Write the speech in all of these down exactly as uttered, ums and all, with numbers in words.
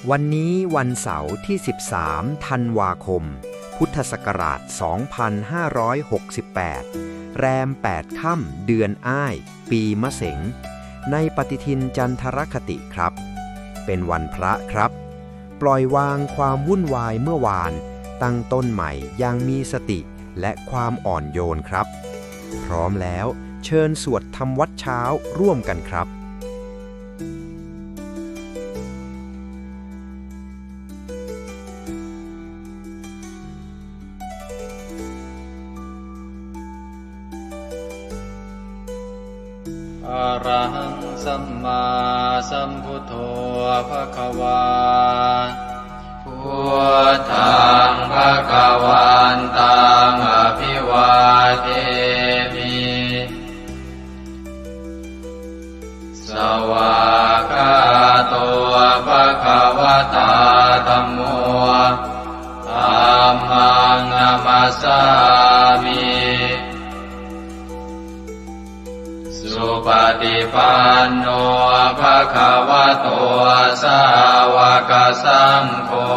วันนี้วันเสาร์ที่ สิบสาม ธันวาคม พุทธศักราช สองพันห้าร้อยหกสิบแปด แรม แปด ค่ำ เดือนอ้าย ปีมะเสง ในปฏิทินจันทรคติครับ เป็นวันพระครับ ปล่อยวางความวุ่นวายเมื่อวาน ตั้งต้นใหม่อย่างมีสติและความอ่อนโยนครับ พร้อมแล้วเชิญสวดทำวัตรเช้าร่วมกันครับ Arahaṃ sammāsambuddho bhagavā. Buddhaṃ bhagavantaṃ abhivādemi. Svākkhāto bhagavatā dhammo. Dhammaṃ namassāmi. Supaṭipanno bhagavato sāvakasaṅgho.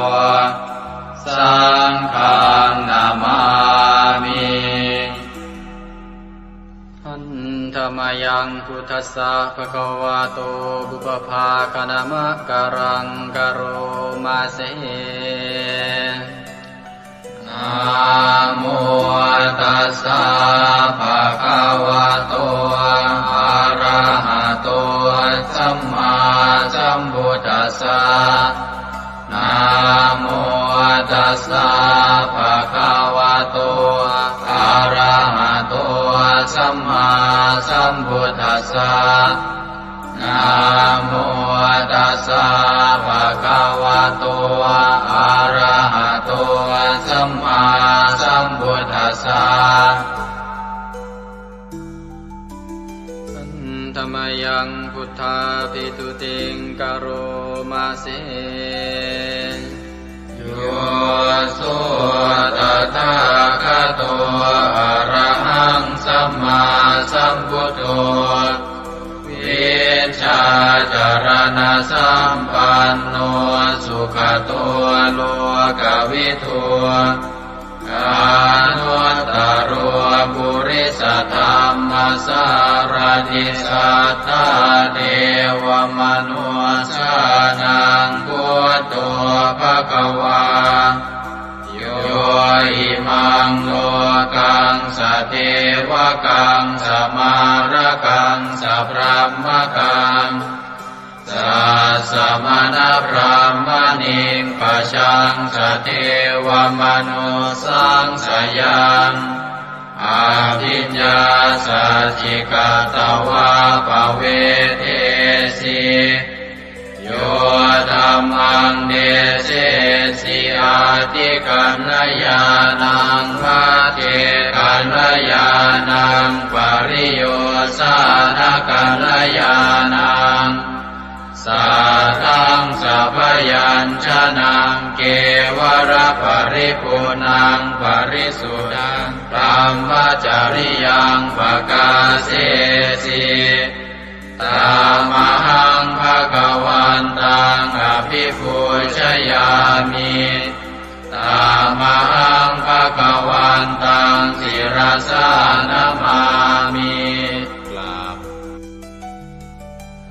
Saṅghaṃ namāmi. Handa mayaṃ buddhassa bhagavato pubbabhāganamakāraṃ karoma se. Namo tassa bhagavato arahato sammāsambuddhassa. Namo tassa bhagavato arahato sammāsambuddhassa. Namo tassa bhagavato arahato sammāsambuddhassa. Handa mayaṃ buddhābhistutiṃ karoma se. Yo so tathāgato arahaṃ sammāsambuddho, vijjācaraṇasampanno sugato lokavidū, anuttaro purisadammasārathi satthā devamanussānaṃ buddho bhagavā. Yo imaṃ lokaṃ sadevakaṃ samārakaṃ sabrahmakaṃ sassamaṇabrāhmaṇiṃ pajaṃ sadevamanussānaṃ sayaṃ abhiññāsaccikatvā pavedesi. Yo dhammaṃ desesi atthikaññāṇaṃ, pacchekakaññāṇaṃ, pariyosānakaññāṇaṃ, saddaṃ sabyañjanaṃ, kevalaparipuṇṇaṃ parisuddhaṃ brahmacariyaṃ pakāsesi. Tamahaṃ bhagavantaṃ abhipūjayāmi. Tamahaṃ bhagavantaṃ sirasā namāmi. กราบ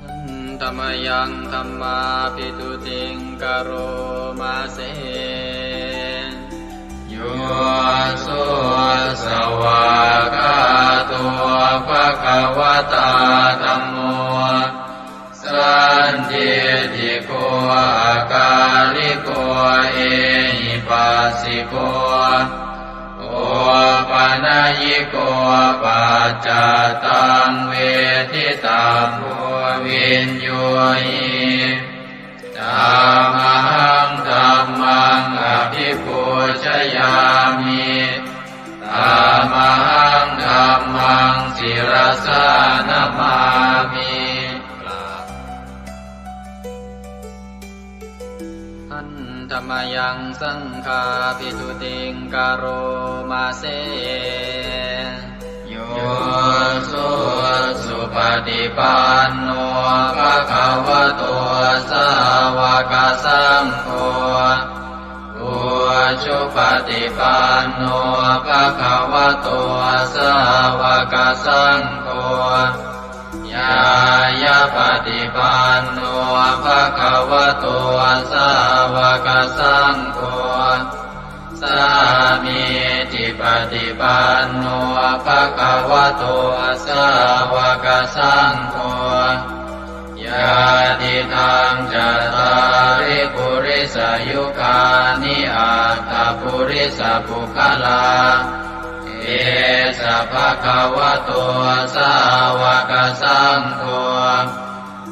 Handa mayaṃ dhammābhistutiṃ karoma se. Yo so svākkhāto bhagavatā dhammo, sandiṭṭhiko akāliko ehipassiko, opanayiko paccattaṃ veditabbo viññūhi. Tamahaṃ dhammaṃ abhipūjayāmi. Tamahaṃ dhammaṃ sirasā namāmi. กราบ Handa mayaṃ saṅghābhistutiṃ karoma se. Yo so supaṭipanno bhagavato sāva sāvakasaṅgho, ujupaṭipanno bhagavato sāvakasaṅgho, ñāyapaṭipanno bhagavato sāvakasaṅgho, sāmīcipaṭipanno bhagavato sāvakasaṅgho, yadidaṃ cattāri purisayugāni aṭṭha purisapuggalā, esa bhagavato sāvakasaṅgho,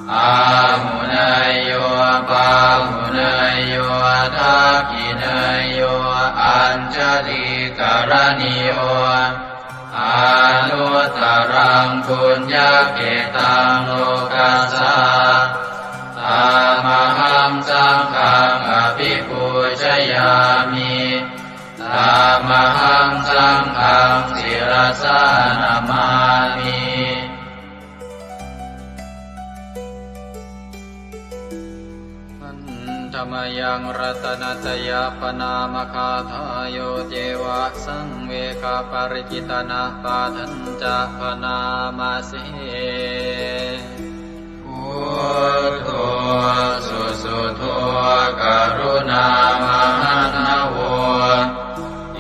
āhuneyyo pāhuneyyo dakkhiṇeyyo añjalikaraṇīyo, anuttaraṃ puññakkhettaṃ lokassā. Tamahaṃ saṅghaṃ abhipūjayāmi. Tamahaṃ saṅghaṃ sirasā namāmi. Handa mayaṃ ratanattayappaṇāmagāthā, yo ceva saṃvegaparicittanapāṭhañca bhaṇāma se. Buddho susuddho karuṇāmahaṇṇavo,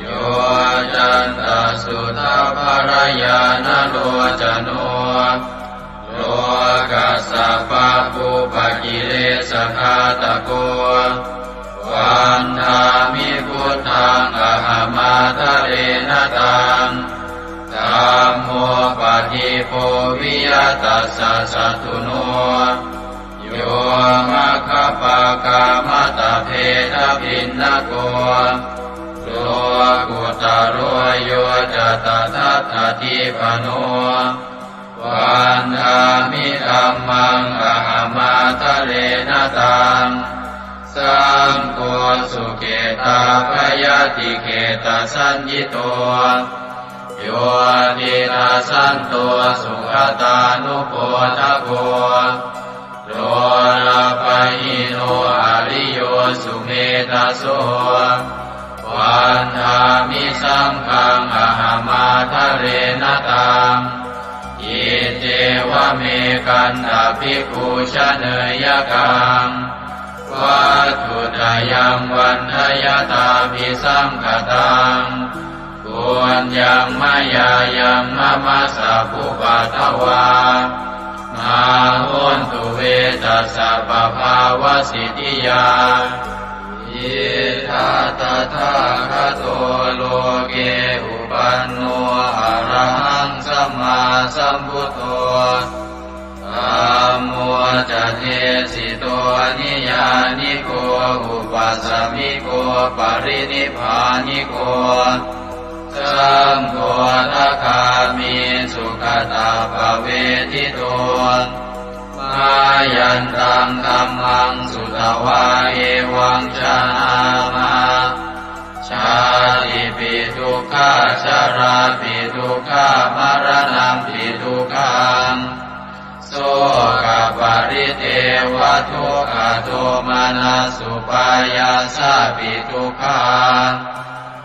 yoccantasuddhabbarañāṇalocano, lokassa pabbupakilesagāthako, vandāmi buddhaṃ ahaṃ ādarena taṃ. Dhammo padīpo viya tassa satthuno, yo maggapākamattabhedabhinnako, lokuttaro yo ca tadattadīpano, vandāmi dhammaṃ ahaṃ ādarena taṃ. Saṅgho sukhetappayatiṭṭhetasaññito, yo tiṇṇasanto sugatānubodhako, lolapahīno ariyo sumedhaso, vandāmi saṅghaṃ ahaṃ ādarena taṃ. Iccevamekantabhikkhū janeyakaṃ, vatthuttayaṃ vandayattabhisaṅkhataṃ, puññaṃ mayā yaṃ mama sabbupaddavā, mā hontu ve tassa pabhāvasiddhiyā. Idha tathāgato loke uppanno arahaṃ sammāsambuddho, dhammo ca desito niyyāniko upasamiko parinibbāniko, saṅgho sakāmi sugatappavedito. Mayantaṃ dhammaṃ sutvā evaṃ janāma, jātipi dukkhā jarāpi dukkhā maraṇampi dukkhaṃ, sokaparidevadukkhadomanassupāyāsāpi dukkhā,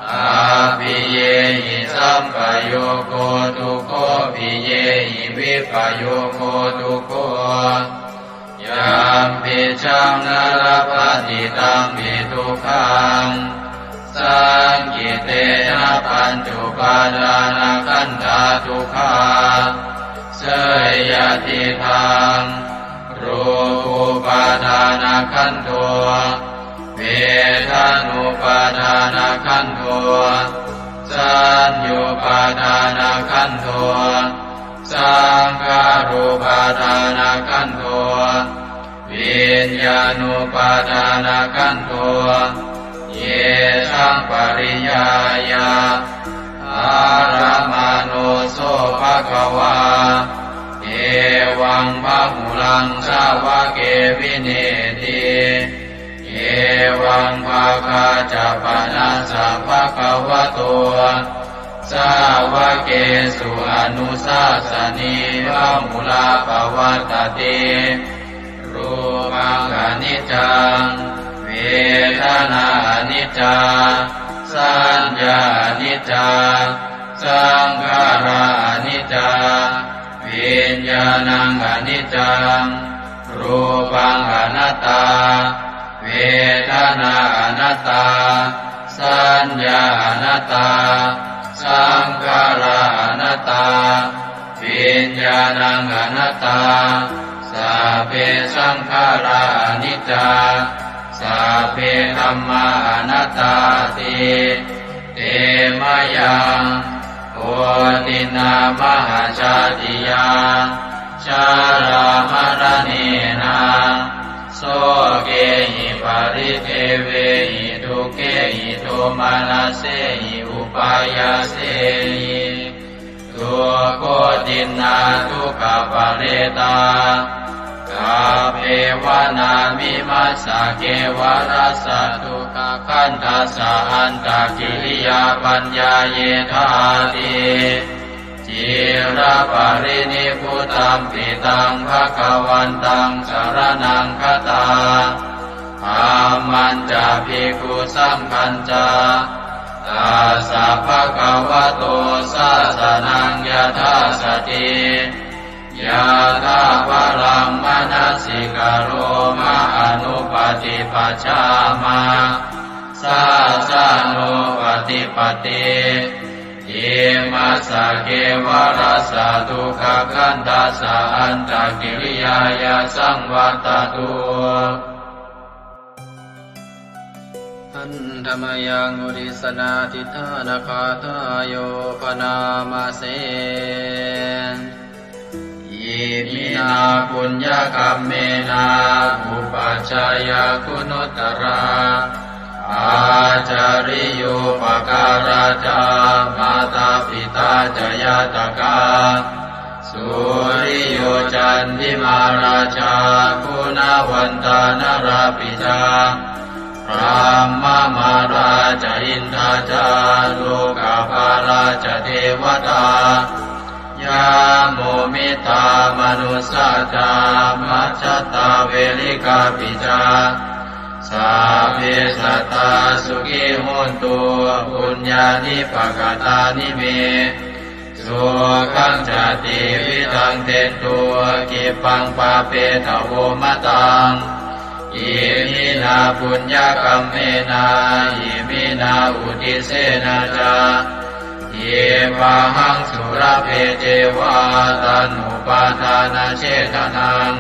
appiyehi sampayogo dukkho, piyehi vippayogo dukkho, yampicchaṃ na labhati tampi dukkhaṃ, saṅkhittena pañcupādānakkhandhā dukkhā. Seyyathīdaṃ, rūpupādānakkhandho, vedanupādānakkhandho, saññupādānakkhandho, saṅkhārupādānakkhandho, viññāṇupādānakkhandho, yesaṃ pariññāya ārammaṇo so bhagavā, evaṃ bahulaṃ sāvake vineeti. Evaṃ bhāgā ca panassa bhagavato sāvakesu anussāsanī bahulā pavattati. Rūpaṃ aniccaṃ, aniccā, saññā aniccā, saṅkhārā aniccā, viññāṇaṃ aniccaṃ, rūpaṃ anattā, vedanā anattā, saññā anattā, saṅkhārā anattā, viññāṇaṃ anattā, sabbe saṅkhārā aniccā, sabbe dhammā anattāti. Te mayaṃ otiṇṇā mahāsātiyā jarāmaraṇena sokehi paridevehi dukkhehi domanassehi upāyāsehi dukkhotiṇṇā dukkhaparetā. Kappeva nāmimassa kevalassa dukkhakkhandhassa antakiriyā paññāyedhāti. Ciraparinibbutampi taṃ bhagavantaṃ saraṇaṃ gatā, dhammañca bhikkhusaṅghañca, tassa bhagavato sāsanaṃ yathāsati yathābalaṃ manasikaroma anupaṭipajjhāma sāsanūpaṭipatti. Imassa kevalassa dukkhakkhandhassa antakiriyāya saṃvattatu. Handa mayaṃ uddissanādhiṭṭhānagāthāyo bhaṇāma se. Iminā puññakammena upajjhāyā guṇuttarā ācariyūpakārā ca mātā pitā ca ñātakā suriyo candimā rājā guṇavantā narāpi ca brahmamārā ca indā ca lokapālā ca devatā yamo mittā manussā ca majjhattā verikāpi ca. Sabbe sattā sukhī hontu puññāni pakatāni me sukhañca tividhaṃ dentu khippaṃ pāpetha vomataṃ. Iminā puññakammena iminā uddisena ca khippāhaṃ sulabhe ceva taṇhupādānachedanaṃ.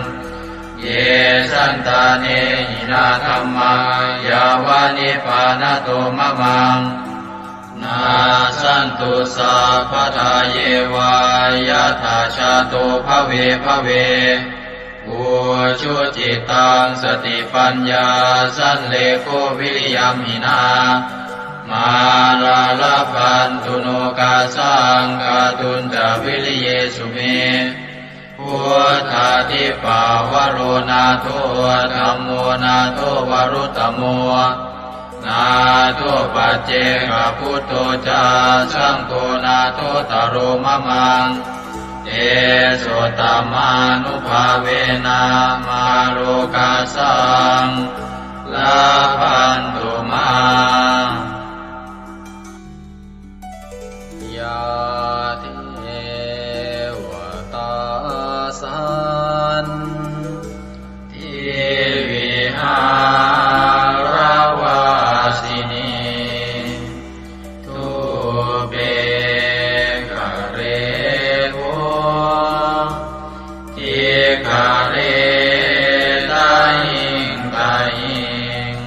Ye santāne hinā dhammā yāva nibbānato mamaṃ nassantu sabbadā yeva yattha jāto bhave bhave. Ujucittaṃ satipaññā sallekho viriyamhinā mārā labhantu nokāsaṃ kātuñca viriyesu me. Buddhādhipavaro nātho dhammo nātho varuttamo nātho paccekabuddho ca saṅgho nāthottaro mamaṃ. Tesottamānubhāvena mārokāsaṃ labhantu mā. Yā devatā santi vihāravasinī thūpe ghare bodhighare tahiṃ tahiṃ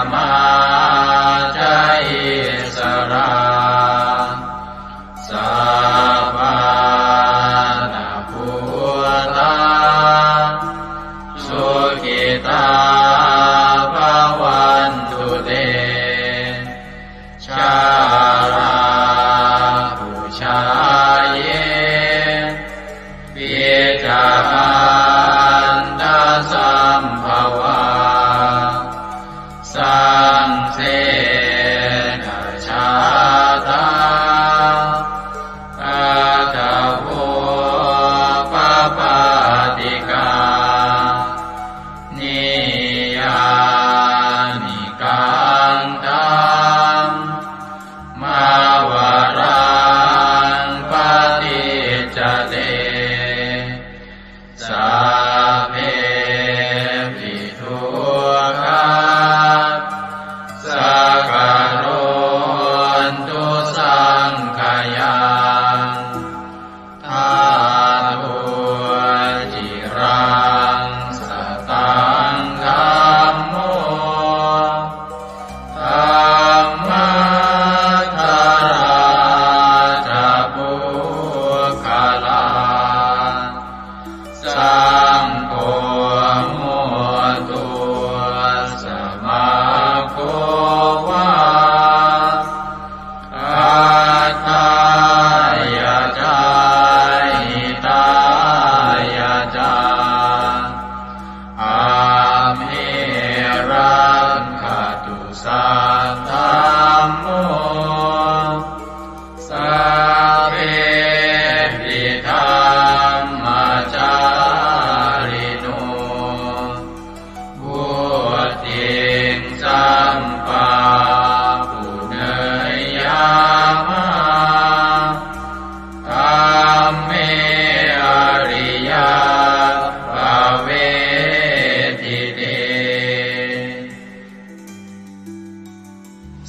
Samā ca issarā, sappāṇabhūtā, sukhitā bhavantu te. Jalābujā yepi ca aṇḍasambhavā, saṃsedajātā athavopapātikā, niyyānikaṃ dhammavaraṃ paṭicca te, sabbepi dukkhā sakarontu saṅkhayaṃ. Ṭhātu ciraṃ sataṃ dhammo, dhammaddharā ca puggalā, saṅgho hotu samaggo va, atthāya ca hitāya ca. Amhe rakkhatu saddhammo, sabbepi dhammacārino, vuḍḍhiṃ sampāpuṇeyyāma, dhamme ariyappavedite.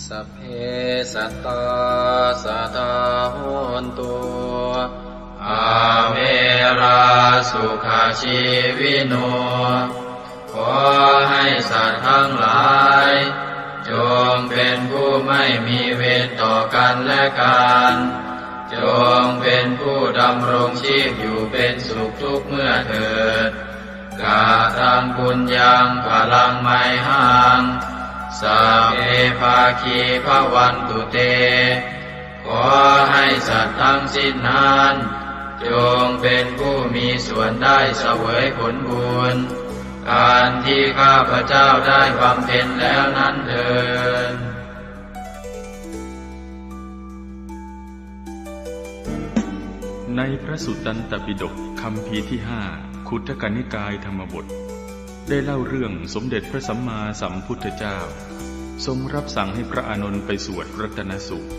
Sabbe sattā sadā hontu, averā sukhajīvino. ขอให้สัตว์ทั้งหลาย จงเป็นผู้ไม่มีเวรต่อกันและกัน จงเป็นผู้ดำรงชีพอยู่เป็นสุขทุกเมื่อเถิด Kataṃ puññaṃ phalaṃ mayhaṃ, sabbe bhāgī bhavantu te. ขอให้สัตว์ทั้งสิ้นนั้น จงเป็นผู้มีส่วนได้เสวยผลบุญ อันที่ข้าพเจ้าได้บำเพ็ญแล้วนั้นเทอญ ในพระสุตตันตปิฎกคัมภีร์ที่ห้า ขุททกนิกายธรรมบท ได้เล่าเรื่องสมเด็จพระสัมมาสัมพุทธเจ้า ทรงรับสั่งให้พระอานนท์ไปสวดรัตนสูตร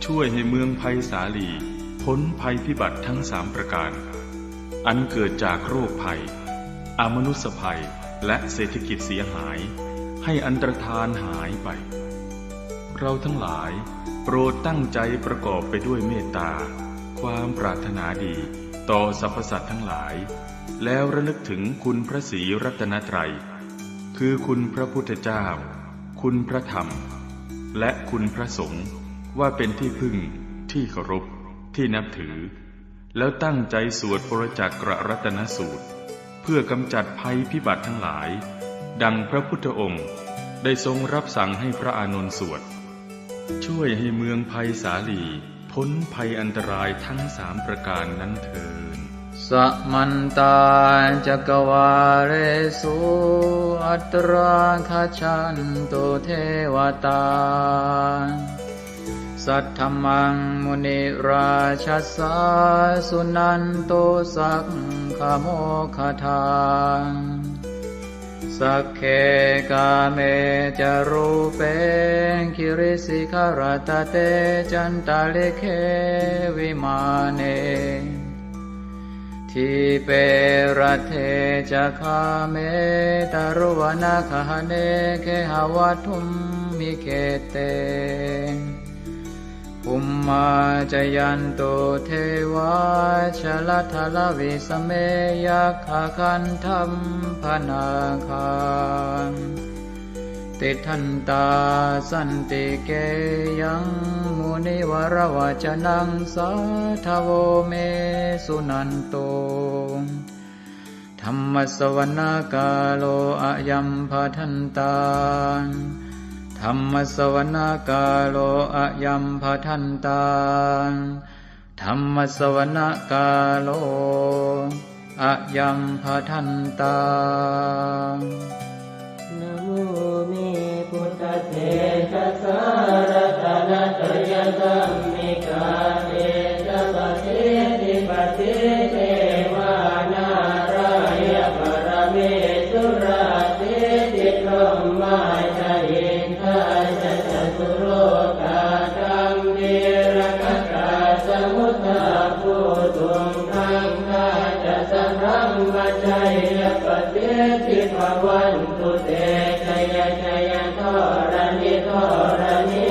ช่วยให้เมืองไพศาลีพ้นภัยพิบัติทั้งสามประการ อันเกิดจากโรคภัย อมนุสสภัย และเศรษฐกิจเสียหาย ให้อันตรธานหายไป เราทั้งหลายโปรดตั้งใจประกอบไปด้วยเมตตา ความปรารถนาดีต่อสรรพสัตว์ทั้งหลาย แล้วระลึกถึงคุณพระศรีรัตนตรัย คือคุณพระพุทธเจ้า คุณพระธรรม และคุณพระสงฆ์ ว่าเป็นที่พึ่ง ที่เคารพ ที่นับถือ แล้วตั้งใจสวดปรจจักรรัตนสูตร เพื่อกำจัดภัยพิบัติทั้งหลาย ดังพระพุทธองค์ได้ทรงรับสั่งให้พระอานนท์สวด ช่วยให้เมืองไพศาลีพ้นภัยอันตรายทั้งสามประการนั้นเทอญ Samantā cakkavāḷesu atrāgacchantu devatā. Saddhammaṃ munirājassa suṇantu saggamokkhadaṃ. Sagge kāme ca rūpe girisikharataṭe cantalikkhe vimāne. Dīpe raṭṭhe ca gāme taruvanagahane gehavatthumhi khette. Bhummā cāyantu devā jalathalavisame yakkhagandhabbanāgā. tiṭṭhantā santike yaṃ munivaravacanaṃ sādhavo me suṇantu. Dhammassavanakālo ayambhadantā. Dhammassavanakālo ayambhadantā. Dhammassavanakālo ayambhadantā. Namo me buddhatejasā ratanattayadhammikā tejapasiddhi pasīdevā nārāya paramesurā siddhibrahmā ca indā ca catulokā gambhīrakkhakā samuddā bhūtuṃ gaṅgā ca sabrahmajayya pasiddhi bhavantu te. Jaya jaya dharaṇi dharaṇī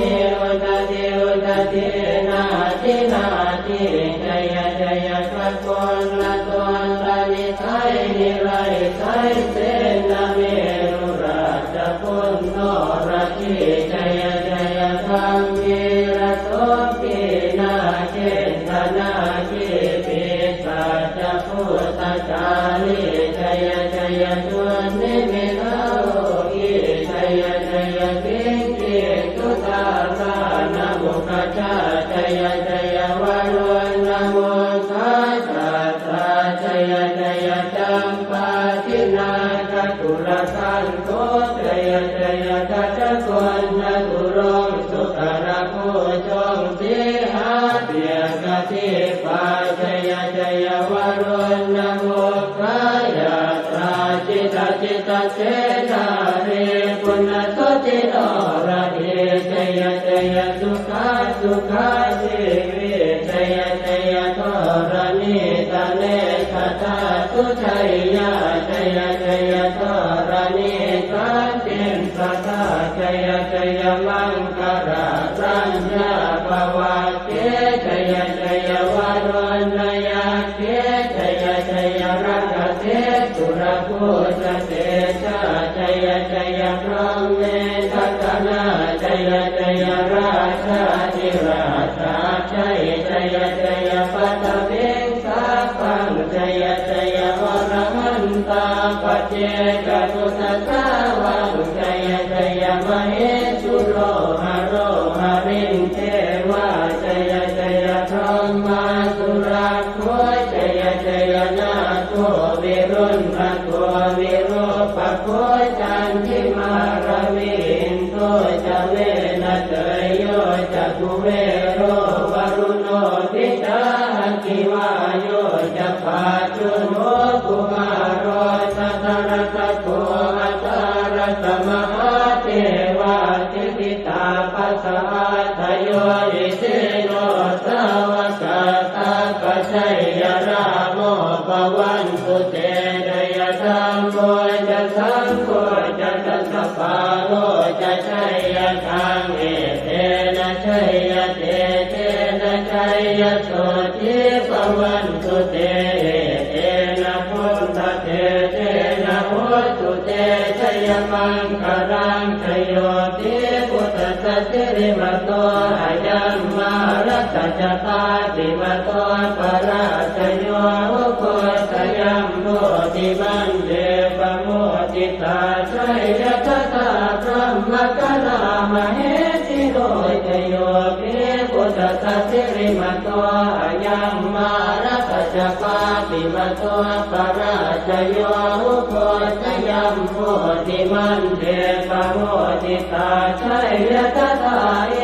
udadhi udadhī nadi nadī jaya jaya gaganalatantanidhāyī nirayasayasena merurājaguṇhoradī jaya jaya gambhīrasombhī nāgendanāgī pisācabhūtakālī jaya jaya dunnimittarogī jaya jaya siṅgī sudādānamukhajā jaya jaya varuṇamukhasātrā jaya jaya campādināgakulagantho jaya jaya gajagaṇaturaṅga sukarabhujaṅga sīhabyagghadīpā jaya jaya varuṇamukhayātrā jita jita senārī puna suddhi noradī jaya jaya sukhā sukhā jīvī jaya jaya dharaṇītale sadā sujayyā jaya jaya dharaṇī santin sadā jaya jaya maṅkarāraññā bhavagge jaya jaya varuṇayakkhe jaya jaya rakkhase surabhujatejā jaya jaya brahmendagaṇā jaya jaya rājādhirājasājjai jaya jaya paṭhaviṃ sabbaṃ jaya jaya arahantā paccekabuddhasāvaṃ jaya jaya mahesuro haro harindevā jaya jaya brahmā surakkho jaya jaya nāgo viruḷhako virūpakkho candimā ravi indo ca venateyyo ca kuvero varuṇopi ca aggi vāyo ca pājuṇho kumāro dhataraṭṭhako aṭṭhārasa mahādevā siddhitāpasa-ādayo isino sāvakā sabbe jaya rāmo bhavantu te jaya dhammo ca saṅgho ca dasapālo ca jayakaṃ etena jayatejena jayasotthī bhavantu te etena buddhatejena hotu te jayamaṅgalaṃ jayo hi buddhassa sirīmato ayaṃ mārassa ca pāpimato parājayo ugghosayuṃ bodhimaṇḍe pamoditā jaya tadā brahmagaṇā mahesino jayo hi buddhassa sirīmato ayaṃ mārassa ca pāpimato parājayo ugghosayuṃ bodhimaṇḍe pamoditā jaya tadā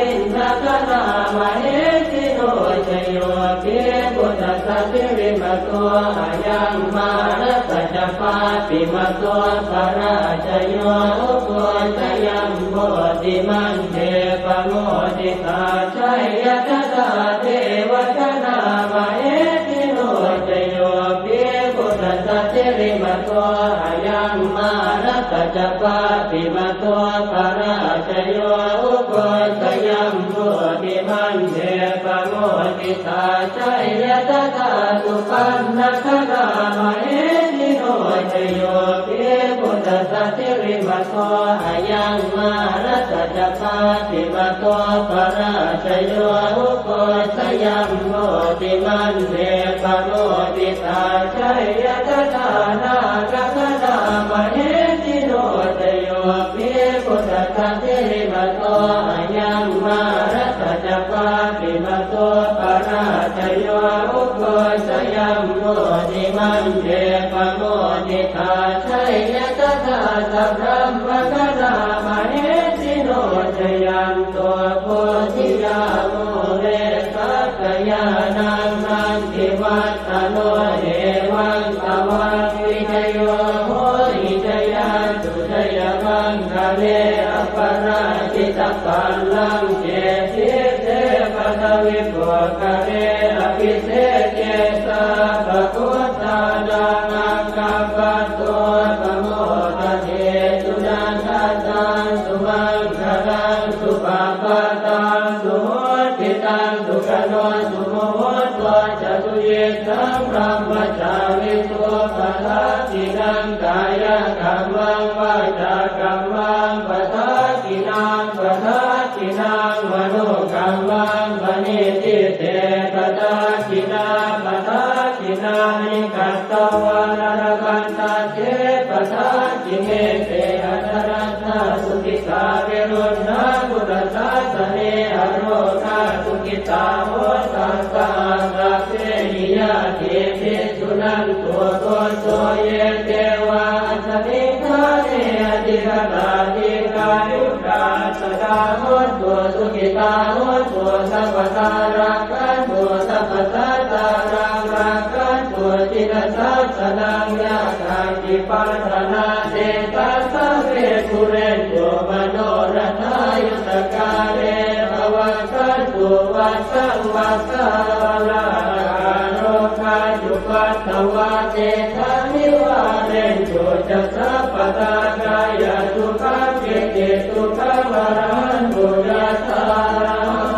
indagaṇā mahesino jayo hi buddhassa sirīmato ayaṃ mārassa ca pāpimato parājayo ugghosayuṃ bodhimaṇḍe pamoditā jaya tadā devagaṇā mahesino jayo hi buddhassa sirīmato ayaṃ mārassa ca pāpimato parājayo ugghosayuṃ bodhimaṇḍe pamoditā jaya tadā supaṇṇagaṇā mahesino jayo hi buddhassa sirīmato ayaṃ mā Mārassa ca pāpimato parājayo, ugghosayuṃ bodhimaṇḍe pamoditā, jaya tadā nāgagaṇā mahesino. Jayo hi buddhassa sirīmato ayaṃ, mārassa ca pāpimato parājayo, ugghosayuṃ bodhimaṇḍe pamoditā, jaya tadā sabrahmagaṇā mahesino. Jayanto bodhiyā mūle sakyānaṃ nandivaḍḍhano, evaṃ tvaṃ vijayo hohi jayassu jayamaṅgale, aparājitapallaṅke sīse paṭhavipokkhare, abhiseke sabbabuddhānaṃ aggappatto pamodati. Sunakkhattaṃ sumaṅgalaṃ supabhātaṃ suhuṭṭhitaṃ, sukhaṇo sumuhutto ca suyiṭṭhaṃ brahmacārisu, padakkhiṇaṃ kāyakammaṃ vācākammaṃ padakkhiṇaṃ, padakkhiṇaṃ manokammaṃ paṇidhī te padakkhiṇā, padakkhiṇāni katvāna labhantatthe padakkhiṇe. Te atthaladdhā sukhitā viruḷhā buddhasāsane, arogā sukhitā hotha saha sabbehi ñātibhi. Suṇantu bhonto ye devā asmiṃ ṭhāne adhigatā, dīghāyukā sadā hontu, sukhitā hontu sabbadā, rakkhantu sabbasattānaṃ, rakkhantu jinasāsanaṃ. Yā kāci patthanā tesaṃ sabbe pūrentu manorathā, yuttakāle pavassantu vassaṃ vassā, ālāhakā rogā cupaddavā tesaṃ nivārentu ca sabbadā, kāyasukhaṃ cittisukhaṃ arahantu yathārahaṃ.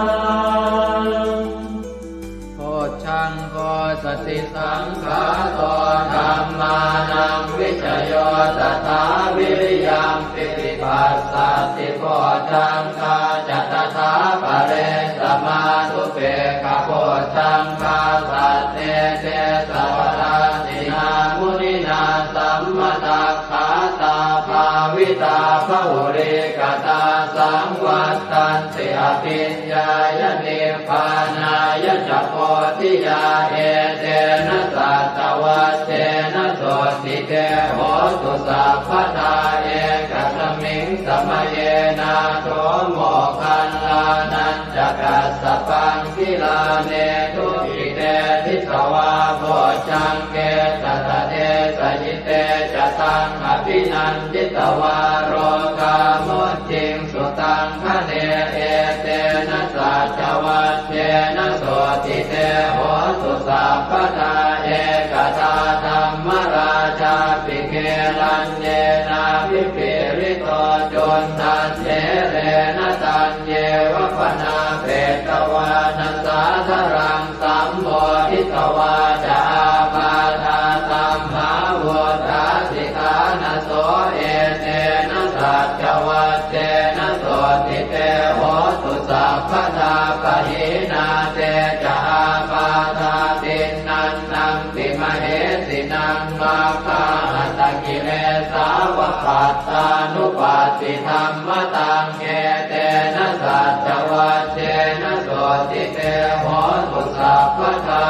Bojjhaṅgo satisaṅkhāto dhammānaṃ vicayo tathā, viriyampīti passaddhi bojjhaṅgā ca tathāpare, samādhupekkhabojjhaṅgā sattete sabbadassinā, muninā sammadakkhātā bhāvitā bahulīkatā, saṃvattanti abhiññāya nibbānāya ca bodhiyā. Etena saccavajjena sotthi te hotu sabbadā, ekasmiṃ samaye nātho moggallānañca kassapaṃ, gilāne dukkhite disvā bojjhaṅge satta desayi. Te ca taṃ abhinanditvā rogā mucciṃsu taṅkhaṇe, etena saccavajjena sotthi te hotu sabbadā. Ekadā dhammarājāpi gelaññenābhipīḷito, cundattherena taññeva bhaṇāpetvāna sādaraṃ, sammoditvā ca ābādhā tamhā vuṭṭhāsi ṭhānaso, etena saccavajjena sotthi te hotu sabbadā. Pahīnā te ca ābādhā tiṇṇannampi mahesinaṃ, maggāhatakilesā va pattānuppattidhammataṃ, etena saccavajjena sotthi te hotu sabbadā.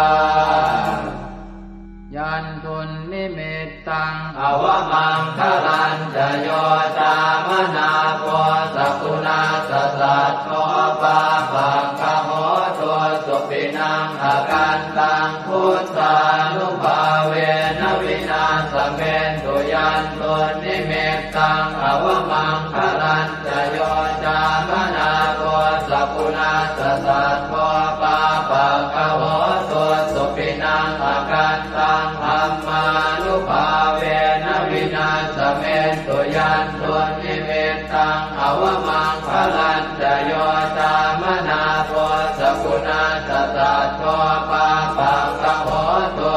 Yandunnimittaṃ avamaṅgalañca yo cāmanāpo sakuṇassa saddo, pāpaggaho dussupinaṃ akantaṃ, buddhānubhāvena vināsamentu. Yandunnimittaṃ avamaṅgalañca yo cāmanāpo sakuṇassa saddo, pāpaggaho dussupinaṃ akantaṃ, dhammānubhāvena vināsamentu. Yandunnimittaṃ avamaṅgalañca yo cāmanāpo sakuṇassa saddo, pāpaggaho du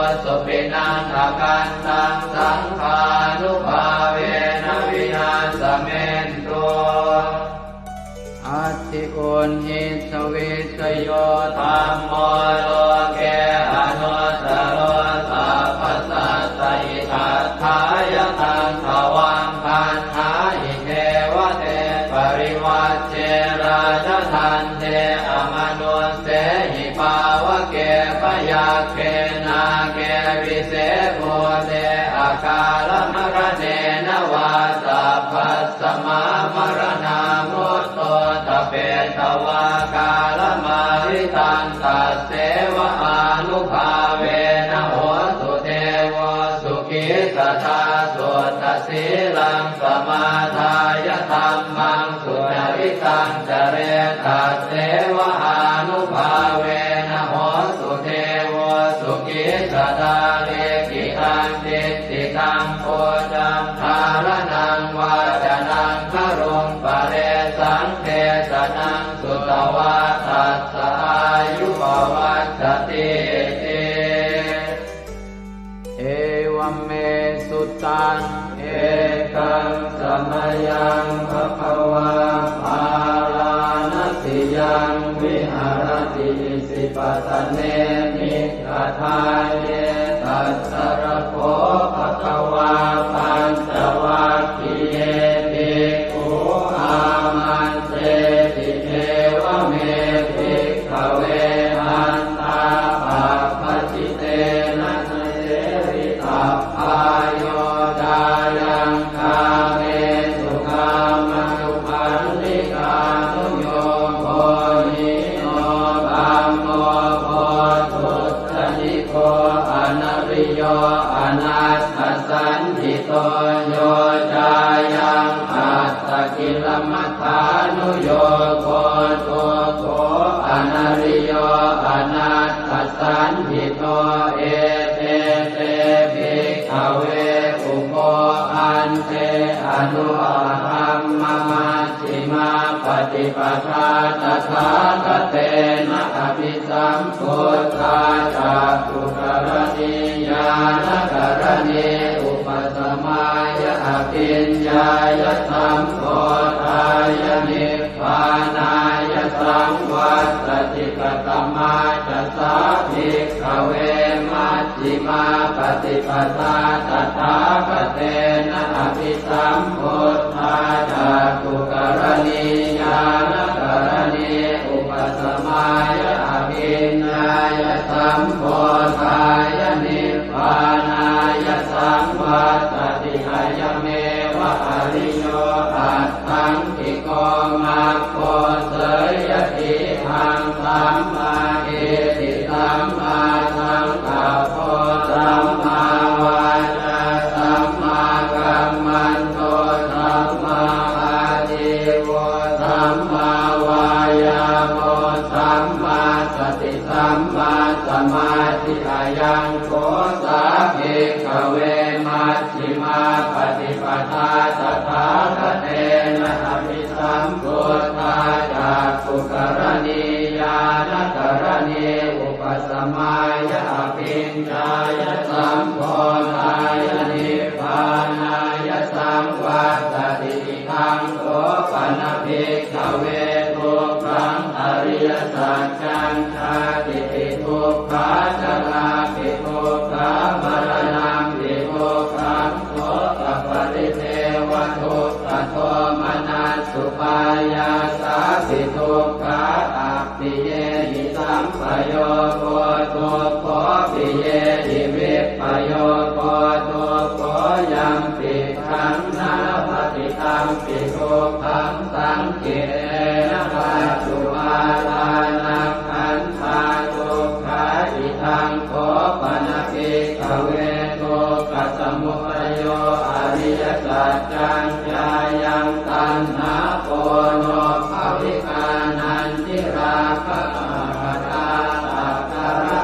Uṇhissavissayo dhammo loke anuttaro sabbasattahitatthāya taṃ tvaṃ gaṇhāhi devate parivajje rājadaṇḍe amanussehi pāvake byagghe nāge vise bhūte akālamaraṇena vā sabbasmā maraṇā mutto ṭhapetvā kālamāritaṃ tasseva ānubhāvena hotu devo sukhī sadā. Suddhasīlaṃ samādāya dhammaṃ sucaritaṃ care tasseva ānubhāvena hotu devo sukhī sadā. Likkhitaṃ cintitaṃ pūjaṃ dhāraṇaṃ vācanaṃ garuṃ paresaṃ desanaṃ sutvā tassa āyu pavaḍḍhatīti. Evaṃ me sutaṃ. Ekaṃ samayaṃ bhagavā bārāṇasiyaṃ viharati isipatane migadāye. Tatra kho bhagavā pañcavaggiye bhikkhū āmantesi: Evaṃ me bhikkhave antā pabbajitena na sevitabbā, yo cāyaṃ kāmesu kāmasukhallikānuyogo hīno gammo pothujjaniko anariyo anatthasañhito, yo cāyaṃ attakilamathānuyogo dukkho anariyo anatthasañhito. Ete te bhikkhave ubho ante anupagamma majjhimā paṭipadā tathāgatena abhisambuddhā cakkhukaraṇī ñāṇakaraṇī upasamāya abhiññāya sambodhāya nibbānāya saṃvattati. Katamā ca sā bhikkhave maj jjhimā paṭipadā tathāgatena abhisambuddhā cakkhukaraṇī ñāṇakaraṇī upasamāya abhiññāya sambodhāya nibbānāya saṃvattati. Ayameva ariyo aṭṭhaṅgiko maggo, seyyathīdaṃ: sammādiṭṭhi sammāsaṅkappo sammāvācā sammākammanto sammāājīvo sammāvāyāmo sammāsati sammāsamādhi. Ayaṃ kho sā bhikkhave maj jjhimā paṭipadā tathāgatena abhisambuddhā cakkhukaraṇī ñāṇakaraṇī upasamāya abhiññāya sambodhāya nibbānāya saṃvattati. Idaṃ kho pana bhikkhave dukkhaṃ ariyasaccaṃ: jātipi dukkhā jarāpi dukkhā maraṇampi dukkhaṃ sokaparidevadukkhadomanassupāyāsāpi dukkhā, appiyehi sampayogo dukkho piyehi vippayogo dukkho, yampi dukkhang na labhati tampi dukkhaṃ saṅkhittena pañcupādānakkhandhā dukkhā. Idaṃ kho pana bhikkhave dukkhasamudayo ariyasaccaṃ: yāyaṃ taṇhā ponobbhavikā nandirāgasahagatā tatra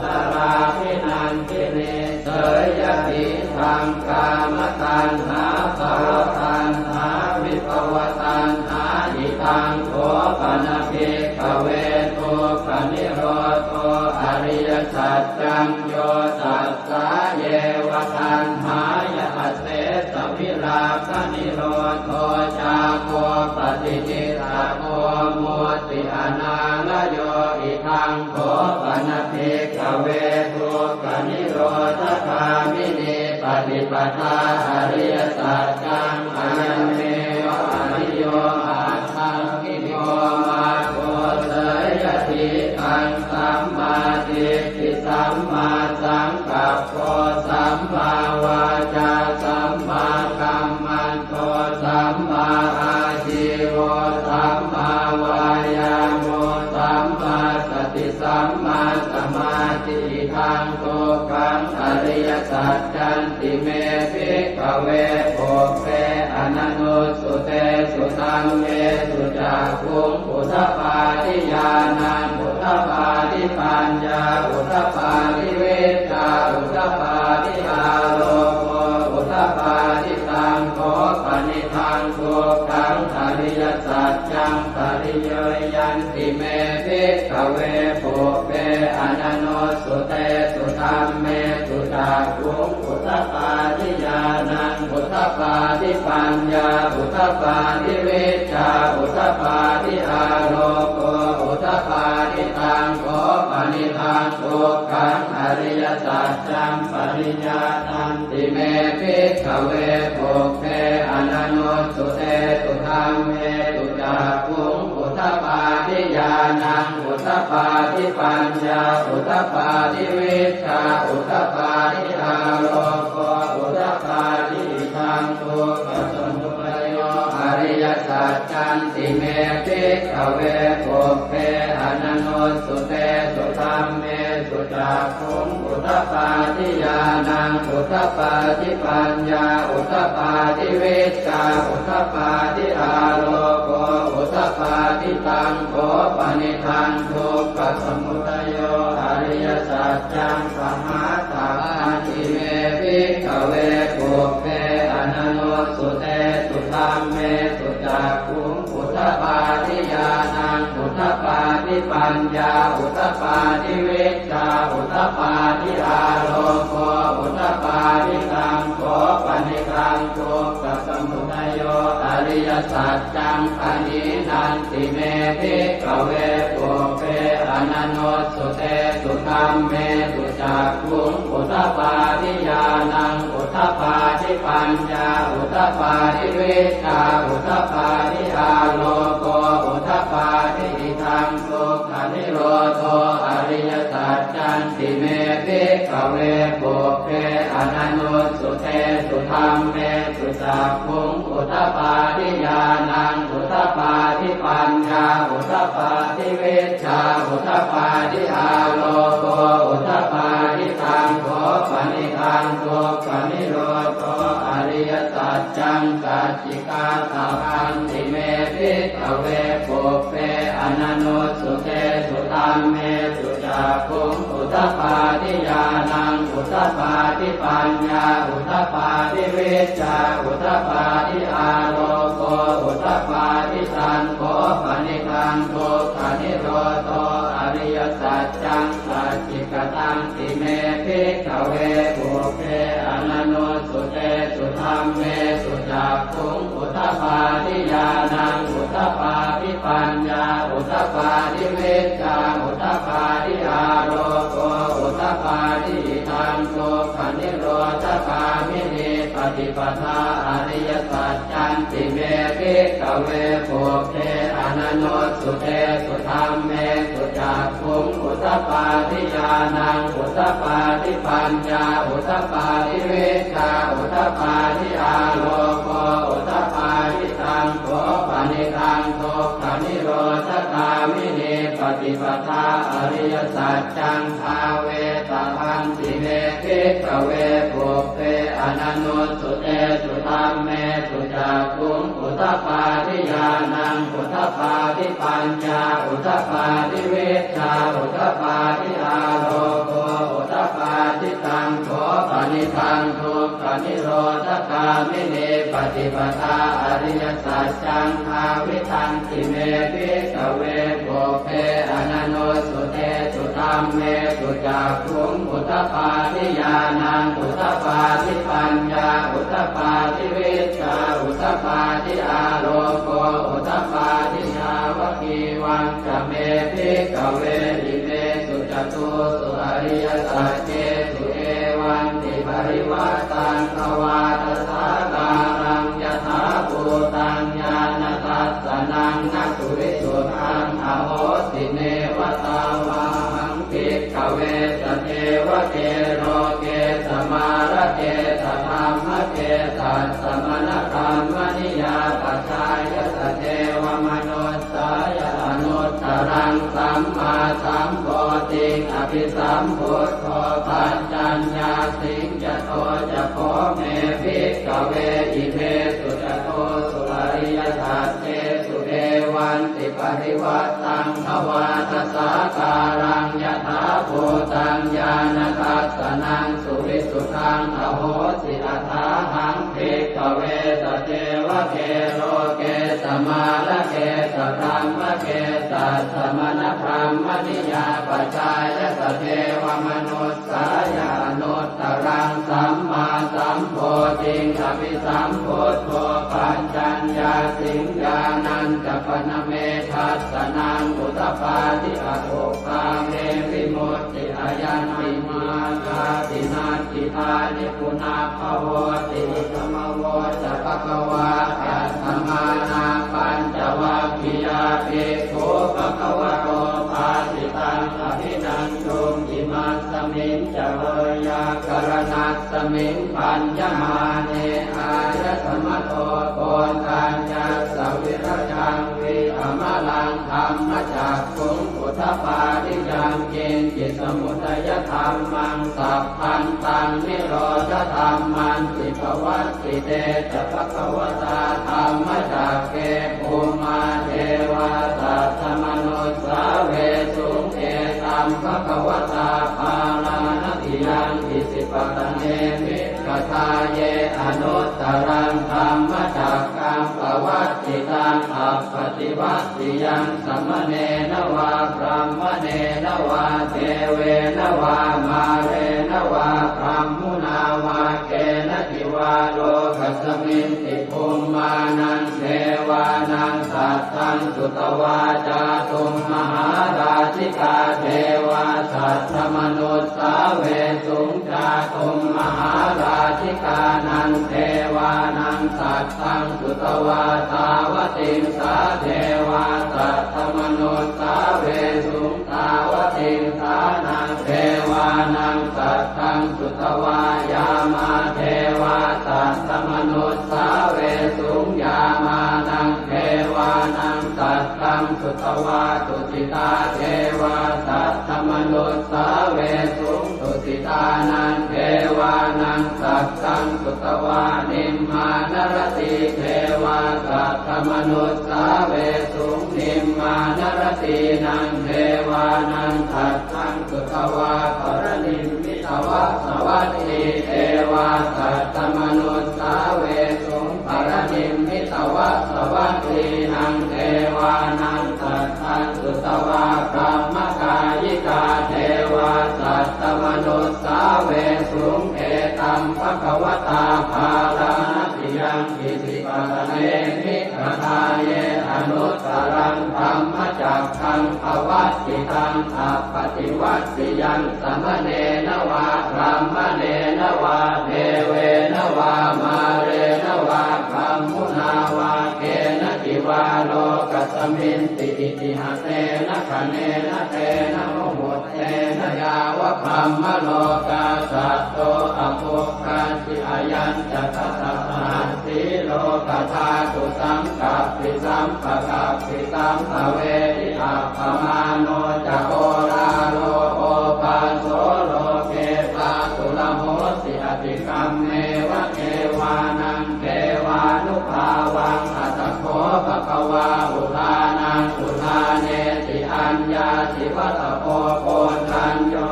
tatrābhinandinī, seyyathīdaṃ: kāmataṇhā bhavataṇhā vibhavataṇhā. Idaṃ kho pana bhikkhave dukkhanirodho ariyasaccaṃ: yo tassāyeva taṇhāya asesavirāganirodho cāgo paṭi nissaggo mutti anālayo. Idaṃ kho pana bhikkhave dukkhanirodhagāminī paṭipadā ariyasaccaṃ. Ayameva ariyo aṭṭhaṅgiko maggo. Seyyathīdaṃ: sammādiṭṭhi sammāsaṅkappo sammāvācā sammākammanto sammāājīvo sammāvāyāmo sammāsati sammāsamādhi. Idaṃ dukkhaṃ ariyasaccanti me bhikkhave pubbe ananussutesu dhammesu cakkhuṃ udapādi ñāṇaṃ udapādi paññā udapādi vijjā udapādi āloko udapādi. Taṃ kho panidaṃ dukkhaṃ ariyasaccaṃ pariyāyanti me bhikkhave pubbe ananussutesu dhammesu cakkhuṃ udapādi ñāṇaṃ udapādi paññā udapādi vijjā udapādi āloko udapādi. Taṃ kho panidaṃ dukkhaṃ ariyasaccaṃ pariyāyanti me bhikkhave pubbe ananussutesu dhammesu cakkhuṃ udapādi ñāṇaṃ udapādi paññā udapādi vijjā udapādi āloko udapādi. Idaṃ dukkhasamudayo ariyasaccanti me bhikkhave pubbe ananussutesu dhammesu cakkhuṃ udapādi ñāṇaṃ udapādi paññā udapādi vijjā udapādi āloko udapādi. Taṃ kho panidaṃ dukkhasamudayo ariyasaccaṃ pahātabbanti me bhikkhave pubbe ananussutesu dhammesu cakkhuṃ udapādi ñāṇaṃ udapādi paññā udapādi vijjā udapādi āloko udapādi. Taṃ kho panidaṃ dukkhasamudayo ariyasaccaṃ pahīnanti me bhikkhave pubbe ananussutesu dhammesu cakkhuṃ udapādi ñāṇaṃ udapādi paññā udapādi vijjā udapādi āloko udapādi. Idaṃ dukkhanirodho ariyasaccanti me bhikkhave pubbe ananussutesu dhammesu cakkhuṃ udapādi ñāṇaṃ udapādi paññā udapādi vijjā udapādi āloko udapādi. Taṃ kho panidaṃ dukkhanirodho ariyasaccaṃ sacchikātabbanti me bhikkhave pubbe ananussutesu dhammesu cakkhuṃ udapādi ñāṇaṃ udapādi paññā udapādi vijjā udapādi āloko udapādi. Taṃ kho panidaṃ dukkhanirodho ariyasaccaṃ sacchikatanti me bhikkhave pubbe ananussutesu dhammesu cakkhuṃ udapādi ñāṇaṃ udapādi paññā udapādi vijjā udapādi āloko udapādi. Idaṃ dukkhanirodhagāminī paṭipadā ariyasaccanti me bhikkhave pubbe ananussutesu dhammesu cakkhuṃ udapādi ñāṇaṃ udapādi paññā udapādi vijjā udapādi āloko udapādi. Taṃ kho panidaṃ dukkhanirodhagāminī paṭipadā ariyasaccaṃ bhāvetabbanti me bhikkhave pubbe ananussutesu dhammesu cakkhuṃ udapādi ñāṇaṃ udapādi paññā udapādi vijjā udapādi āloko udapādi. Taṃ kho panidaṃ dukkhanirodhagāminī paṭipadā ariyasaccaṃ bhāvitanti me bhikkhave pubbe ananussutesu Dhammesu cakkhuṃ udapādi ñāṇaṃ udapādi paññā udapādi vijjā udapādi āloko udapādi. Yāvakīvañca me bhikkhave imesu catūsu ariyasaccesu evantiparivaṭṭaṃ dvādasākāraṃ yathābhūtaṃ ñāṇadassanaṃ na suvisuddhaṃ ahosi, neva tāvāhaṃ bhikkhave sadevake loke samārake sadhammake sassamaṇabrāhmaṇiyā pajāya sadevamanussāya anuttaraṃ sammāsambodhiṃ abhisambuddho paccaññāsiṃ. Yato ca kho me bhikkhave imesu catūsu ariyasaccesu evantiparivaṭṭaṃ dvādasākāraṃ yathābhūtaṃ ñāṇadassanaṃ suvisuddhaṃ ahosi, athāhaṃ bhikkhave sadevake loke samārake sadhammake sassamaṇabrāhmaṇiyā pajāya sadevamanussāya anuttaraṃ sammāsambodhiṃ abhisambuddho paccaññāsiṃ. Ñāṇañca pana me dassanaṃ udapādi, akuppā me vimutti, ayaṃ nibbānāti natthidāni punabbhavoti. Idamavoca bhagavā. Attamanā pañcavaggiyā bhikkhū bhagavato bhāsitaṃ abhinanduṃ. Imasmiñca veyyākaraṇasmiṃ bhaññamāne āyasmato Koṇḍaññassa virajaṃ vītamalaṃ dhammacakkhuṃ udapādi: yaṅkiñci samudayadhammaṃ sabbantaṃ nirodhadhammanti. Pavattite ca bhagavatā dhammacakke bhummā devā saddamanussāvesuṃ: etaṃ bhagavatā Bārāṇasiyaṃ Isipatane migadāye anuttaraṃ dhammacakkaṃ pavattitaṃ appaṭivattiyaṃ samaṇena vā brāhmaṇena vā devena vā mārena vā brahmunā vā kenaci vā lokasminti bhummānaṃ devānaṃ saddaṃ sutvā cātummahārājikā devā saddamanussāvesuṃ. Cātummahārājikānaṃ devānaṃ saddaṃ sutvā tāvatiṃsā devā saddamanussāvesuṃ. Tāvatiṃsānaṃ devānaṃ saddaṃ sutvā yāmā devā saddamanussāvesuṃ. Yāmānaṃ devānaṃ saddaṃ sutvā tusitā devā saddamanussāvesuṃ. Tusitānaṃ devānaṃ saddaṃ sutvā nimmānaratī devā saddamanussāvesuṃ. Nimmānaratīnaṃ devānaṃ saddaṃ sutvā paranimmitavasavattī devā saddamanussāvesuṃ. Paranimmitavasavattīnaṃ devānaṃ saddaṃ sutvā brahmakāyikā devā saddamanussāvesuṃ. Etaṃ bhagavatā Bārāṇasiyaṃ Isipatane migadāye anuttaraṃ dhammacakkaṃ pavattitaṃ appaṭivattiyaṃ samaṇena vā brāhmaṇena vā devena vā mārena vā brahmunā vā kenaci vā lokasminti itihasena khaṇena tena muhuttena yāva brahmalokā saddo abbhuggacchi. Ayañca dasasahassī lokadhātu saṅkappi sampakappi sampavedhi. Appamāṇo ca oḷāro obhāso loke pāturahosi, atikkammeva devānaṃ devānubhāvaṃ. Atha kho bhagavā udānaṃ udānesi: Aññāsi vata bho koṇḍañño,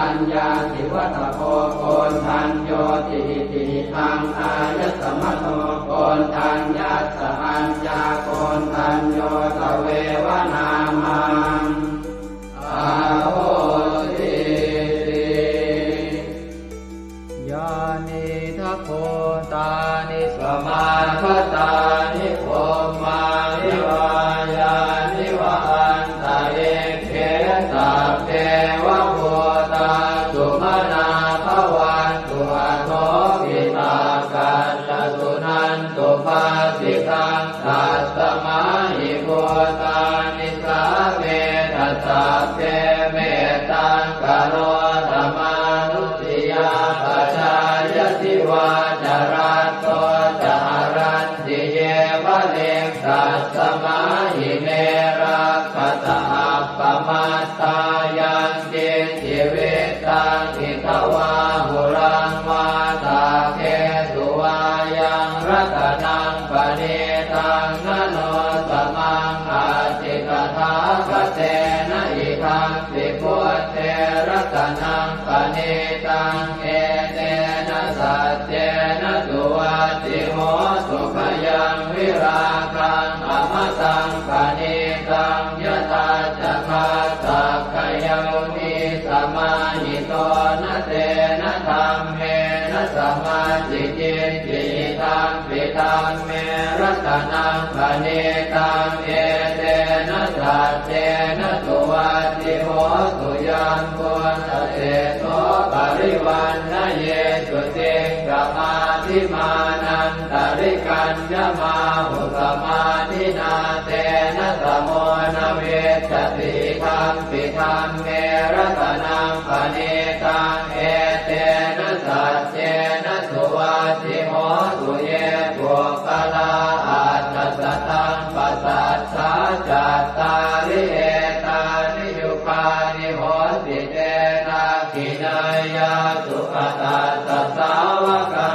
aññāsi vata bho koṇḍaññoti. Iti hidaṃ āyasmato koṇḍaññassa aññākoṇḍañño tveva nāmaṃ ahosi. Nisāmetha sabbe mettaṃ karotha mānusiyā pajāya divā ca ratto ca haranti ye baliṃ tasmā hi ne rakkhasa appamattā. Yaṅkiñci vittaṃ idha vā huraṃ vā saggesu vā yaṃ ratanaṃ paṇītaṃ na no samaṃ atthi tathāgatena idampi buddhe ratanaṃ paṇītaṃ etena saccena suvatthi hotu. Khayaṃ virāgaṃ amataṃ paṇītaṃ yadajjhagā sakyamunī samāhito na tena dhammena samatthi kiñci idampi dhamme ratanaṃ paṇītaṃ etena saccena suvatthi hotu. Yambuddhaseṭṭho parivaṇṇayī suciṃ samādhimānantarikaññamāhu samādhinā tena samo na vijjati idampi dhamme ratanaṃ paṇītaṃ etena saccena suvatthi hotu. Ye puggalā aṭṭha sataṃ pasaṭṭhā cattāri etāni yugāni honti te dakkhiṇeyyā sugatassa sāvakā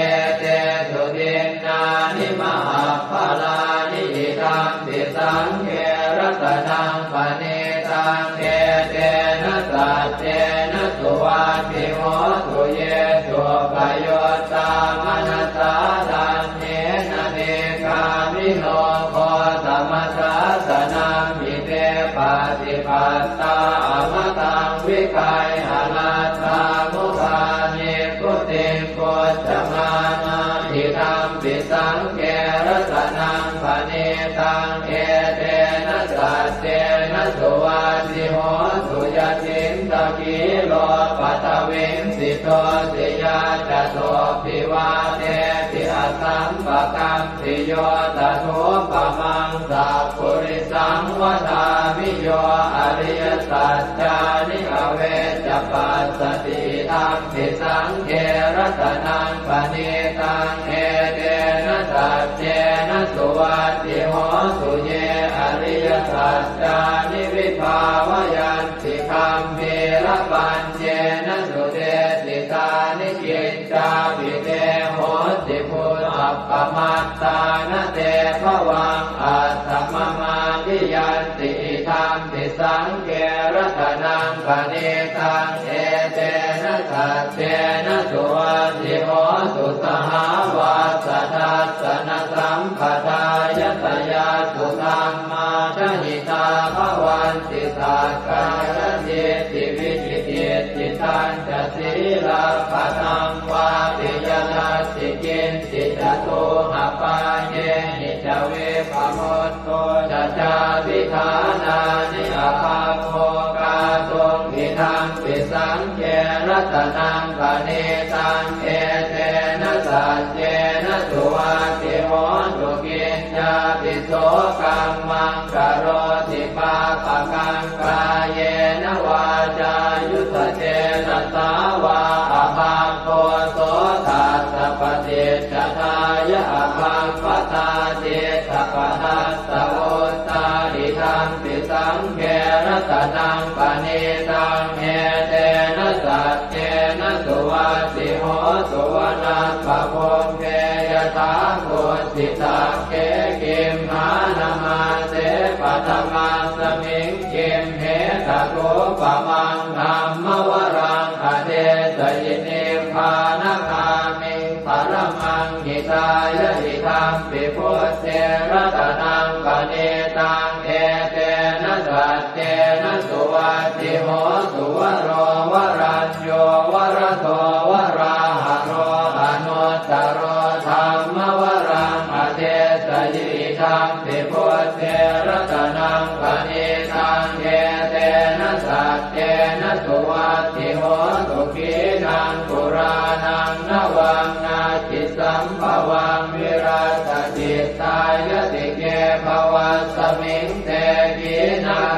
etesu dinnāni mahapphalāni idampi saṅghe ratanaṃ paṇītaṃ etena saccena suvatthi hotu. Ye suppayuttā manasā daḷhena nikkāmino gotamasāsanamhi te pattipattā amataṃ vigayha laddhā mudhā nibbutiṃ bhuñjamānā idampi saṅghe ratanaṃ paṇītaṃ etena saccena suvatthi hotu. Yacittakhīlo paṭhaviṃ sito siyā catubbhi vātebhi asampakampiyo tathūpamaṃ sappurisaṃ vadāmi yo ariyasaccāni avecca passati idampi saṅghe ratanaṃ paṇītaṃ etena saccena suvatthi hotu. Ye ariyasaccāni vibhāvayanti gambhīrapaññena sudesitāni kiccāpi te honti bhusappamattā na te bhavaṃ aṭṭhamamādiyanti idampi saṅghe ratanaṃ paṇītaṃ etena saccena suvatthi hotu. Sahāvassa dassanasampadāya tayassu dhammā jahitā bhavanti sakkāyadiṭṭhi vicikicchitañca sīlabbataṃ vāpi yadatthi kiñci catūhapāyehi ca vippamutto ca cābhiṭhānāni abhabbo kātuṃ idampi saṅghe ratanaṃ paṇītaṃ etena saccena suvatthi hotu. Kiñcāpi so kammaṃ karoti pāpakaṃ kāyena vācāyuda cetasā vā abhabbo so tassa paṭicchadāya abhabbatā cittapadassavutthā idampi saṅghe ratanaṃ paṇītaṃ etena saccena suvatthi hotu. Vanappagumbe yathā kussitagge gimhānamāse paṭhamasmiṃ gimhe tathūpamaṃ dhammavaraṃ adesayi nibbānagāmiṃ paramaṃ hitāya idampi buddhe ratanaṃ paṇītaṃ etena saccena suvatthi hotu. Varo varañño varado varāharo anuttaro dhammavaraṃ adesayi idampi buddhe ratanaṃ paṇītaṃ etena saccena suvatthi hotu. Khīṇaṃ purāṇaṃ navaṃ natthi sambhavaṃ virattacittāyatike bhavasmiṃ te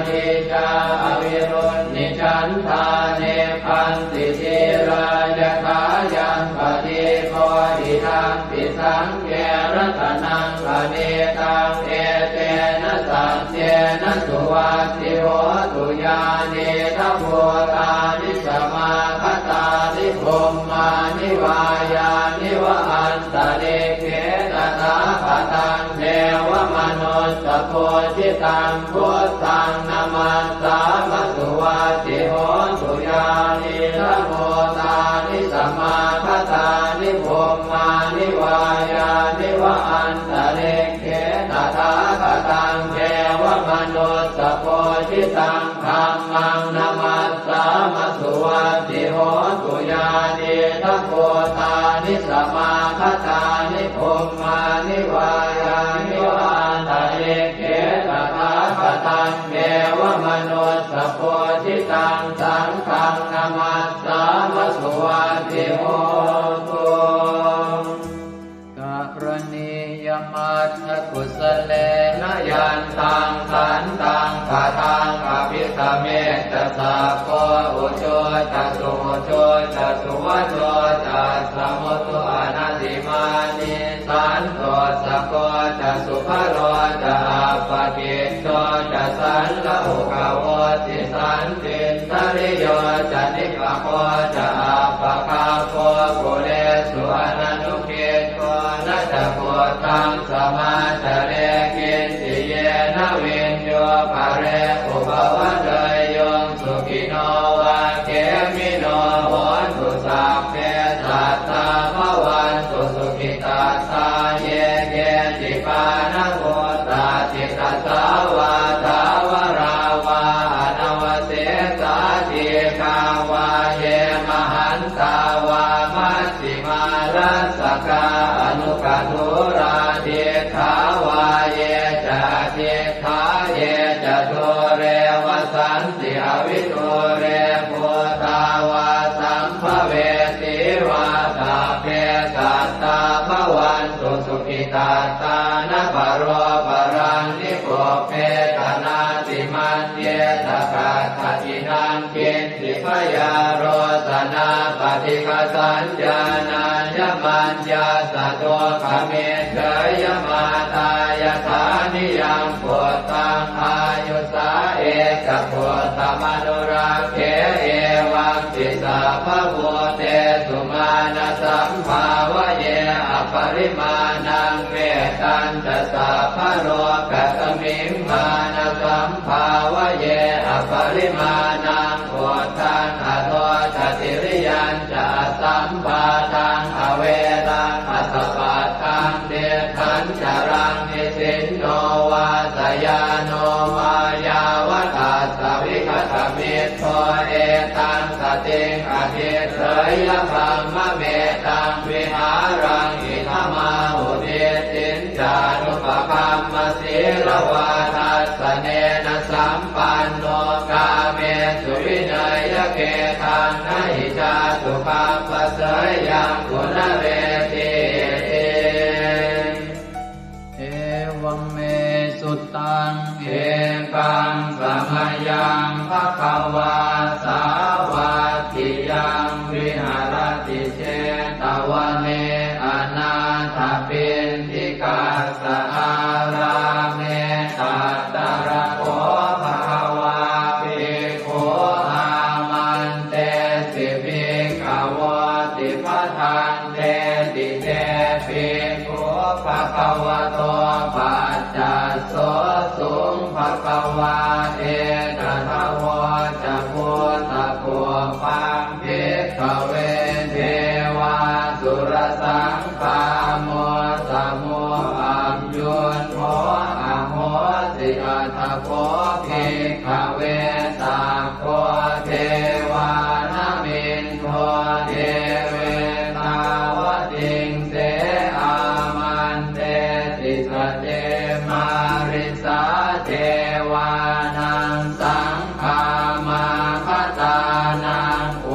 Nicā avirūḷhichandā nibbanti dhīrā yathāyaṃ padīpo idampi saṅghe ratanaṃ paṇītaṃ etena saccena suvatthi hotu. Yānīdha bhūtāni samāgatāni bhummāni vā yāni va antalikkhe tathāgataṃ devamanussapūjitaṃ buddhaṃ namassāma suvatthi hotu. Yānīdha bhūtāni samāgatāni bhummāni vā yāni va antalikkhe tathāgataṃ devamanussapūjitaṃ dhammaṃ namassāma suvatthi hotu. Yānīdha bhūtāni samāgatāni bhummāni vā yāni va antalikkhe tathāgataṃ devamanussapūjitaṃ saṅghaṃ namassāma suvatthi hotu. Karaṇīyamatthakusalena yantaṃ santaṃ padaṃ abhisamecca sakko ujū ca suhujū ca suvaco cassa mudu anatimānī santussako ca subharo ca appakicco ca sallahukavutti santindriyo ca nipako ca appagabbho kulesu ananu giddho. Na ca khuddaṃ samācare kiñci yena viññū pare upavadeyyuṃ. Sukhino vā khemino hontu sabbe sattā bhavantu sukhitattā. Ye keci pāṇabhūtatthi tasā vā thāvarā vā anavasesā dīghā vā ye mahantā vā maj jhimā rassakā aṇukathūlā diṭṭhā vā ye ca adiṭṭhā ye ca dūre vasanti avidūre bhūtā vā sambhavesī vā sabbe sattā bhavantu sukhitattā. Na paro paraṃ nikubbetha nātimaññetha katthaci naṃ kiñ ci byārosanā paṭighasaññā nāññamaññassa dukkhamiccheyya. Mātā yathā niyaṃ puttaṃ āyusā ekaputtamanurakkhe evampi sabbabhūtesu mānasambhāvaye aparimāṇaṃ. Mettañca sabbalokasmiṃ mānasambhāvaye aparimāṇaṃ uddhaṃ adho ca tiriyañca asambādhaṃ averaṃ asapattaṃ. Tiṭṭhañcaraṃ nisinno vā sayāno vā yāvatassa vigatamiddho etaṃ satiṃ adhiṭṭheyya brahmametaṃ vihāraṃ idhamāhu. Diṭṭhiñ ca anupagamma sīlavā dassanena sampanno kāmesu vineyya gedhaṃ na hi jātu gabbhaseyyaṃ punaretīti. Evaṃ me sutaṃ. Ekaṃ samayaṃ bhagavā sāvatthiyaṃ viharati jetavane anāthapiṇḍikassa ārāme. Tatra kho bhagavā bhikkhū āmantesi bhikkhavoti. Bhadanteti te bhikkhū bhagavato paccassosuṃ. Bhagavā etadavoca. Bhūtapubbaṃ bhikkhave devāsurasaṅ gāmo samūhayuṃ kho ahosi. Atha kho bhikkhave sakko devānamindo devetāvatiṃse āmantesi. Sace mārisā devānaṃ saṅ gāmāgatānaṃ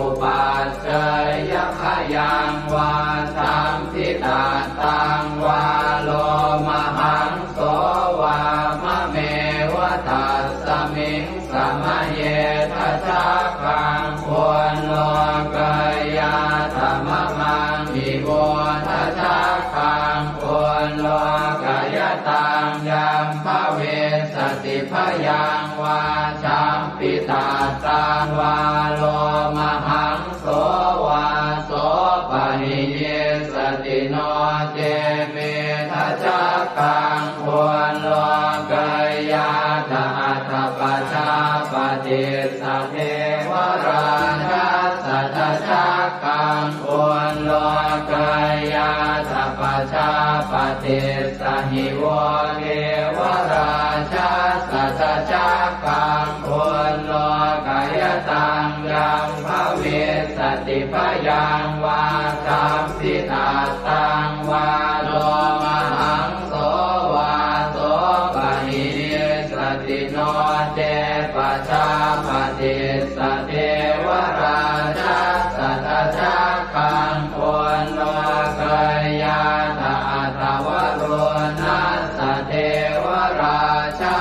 upaccayabhayaṃ vā sambhitattaṃ vā lomahaṃso vā mameva tassa Miṃ samaye dajaggaṃ ullokayātha mamaṃ ivo dajaggaṃ ullokayataṃ yaṃ bhavissati bhayaṃ vā champittattaṃ vā lomahaṃso vā sopahiyissati no ce me dajaggaṃ ullokayātha atha pajāpatissa devarājassa dajaggaṃ ullokayātha pajāpatissa hi vo devarājassa dajaggaṃ ullokayataṃ yaṃ bhavissati bhayaṃ vā champittattaṃ vā lomahaṃso vā sopahiyissati no ce pajāpatissa devarājassa dajaggaṃ ullokayātha atha varuṇassa devarājassa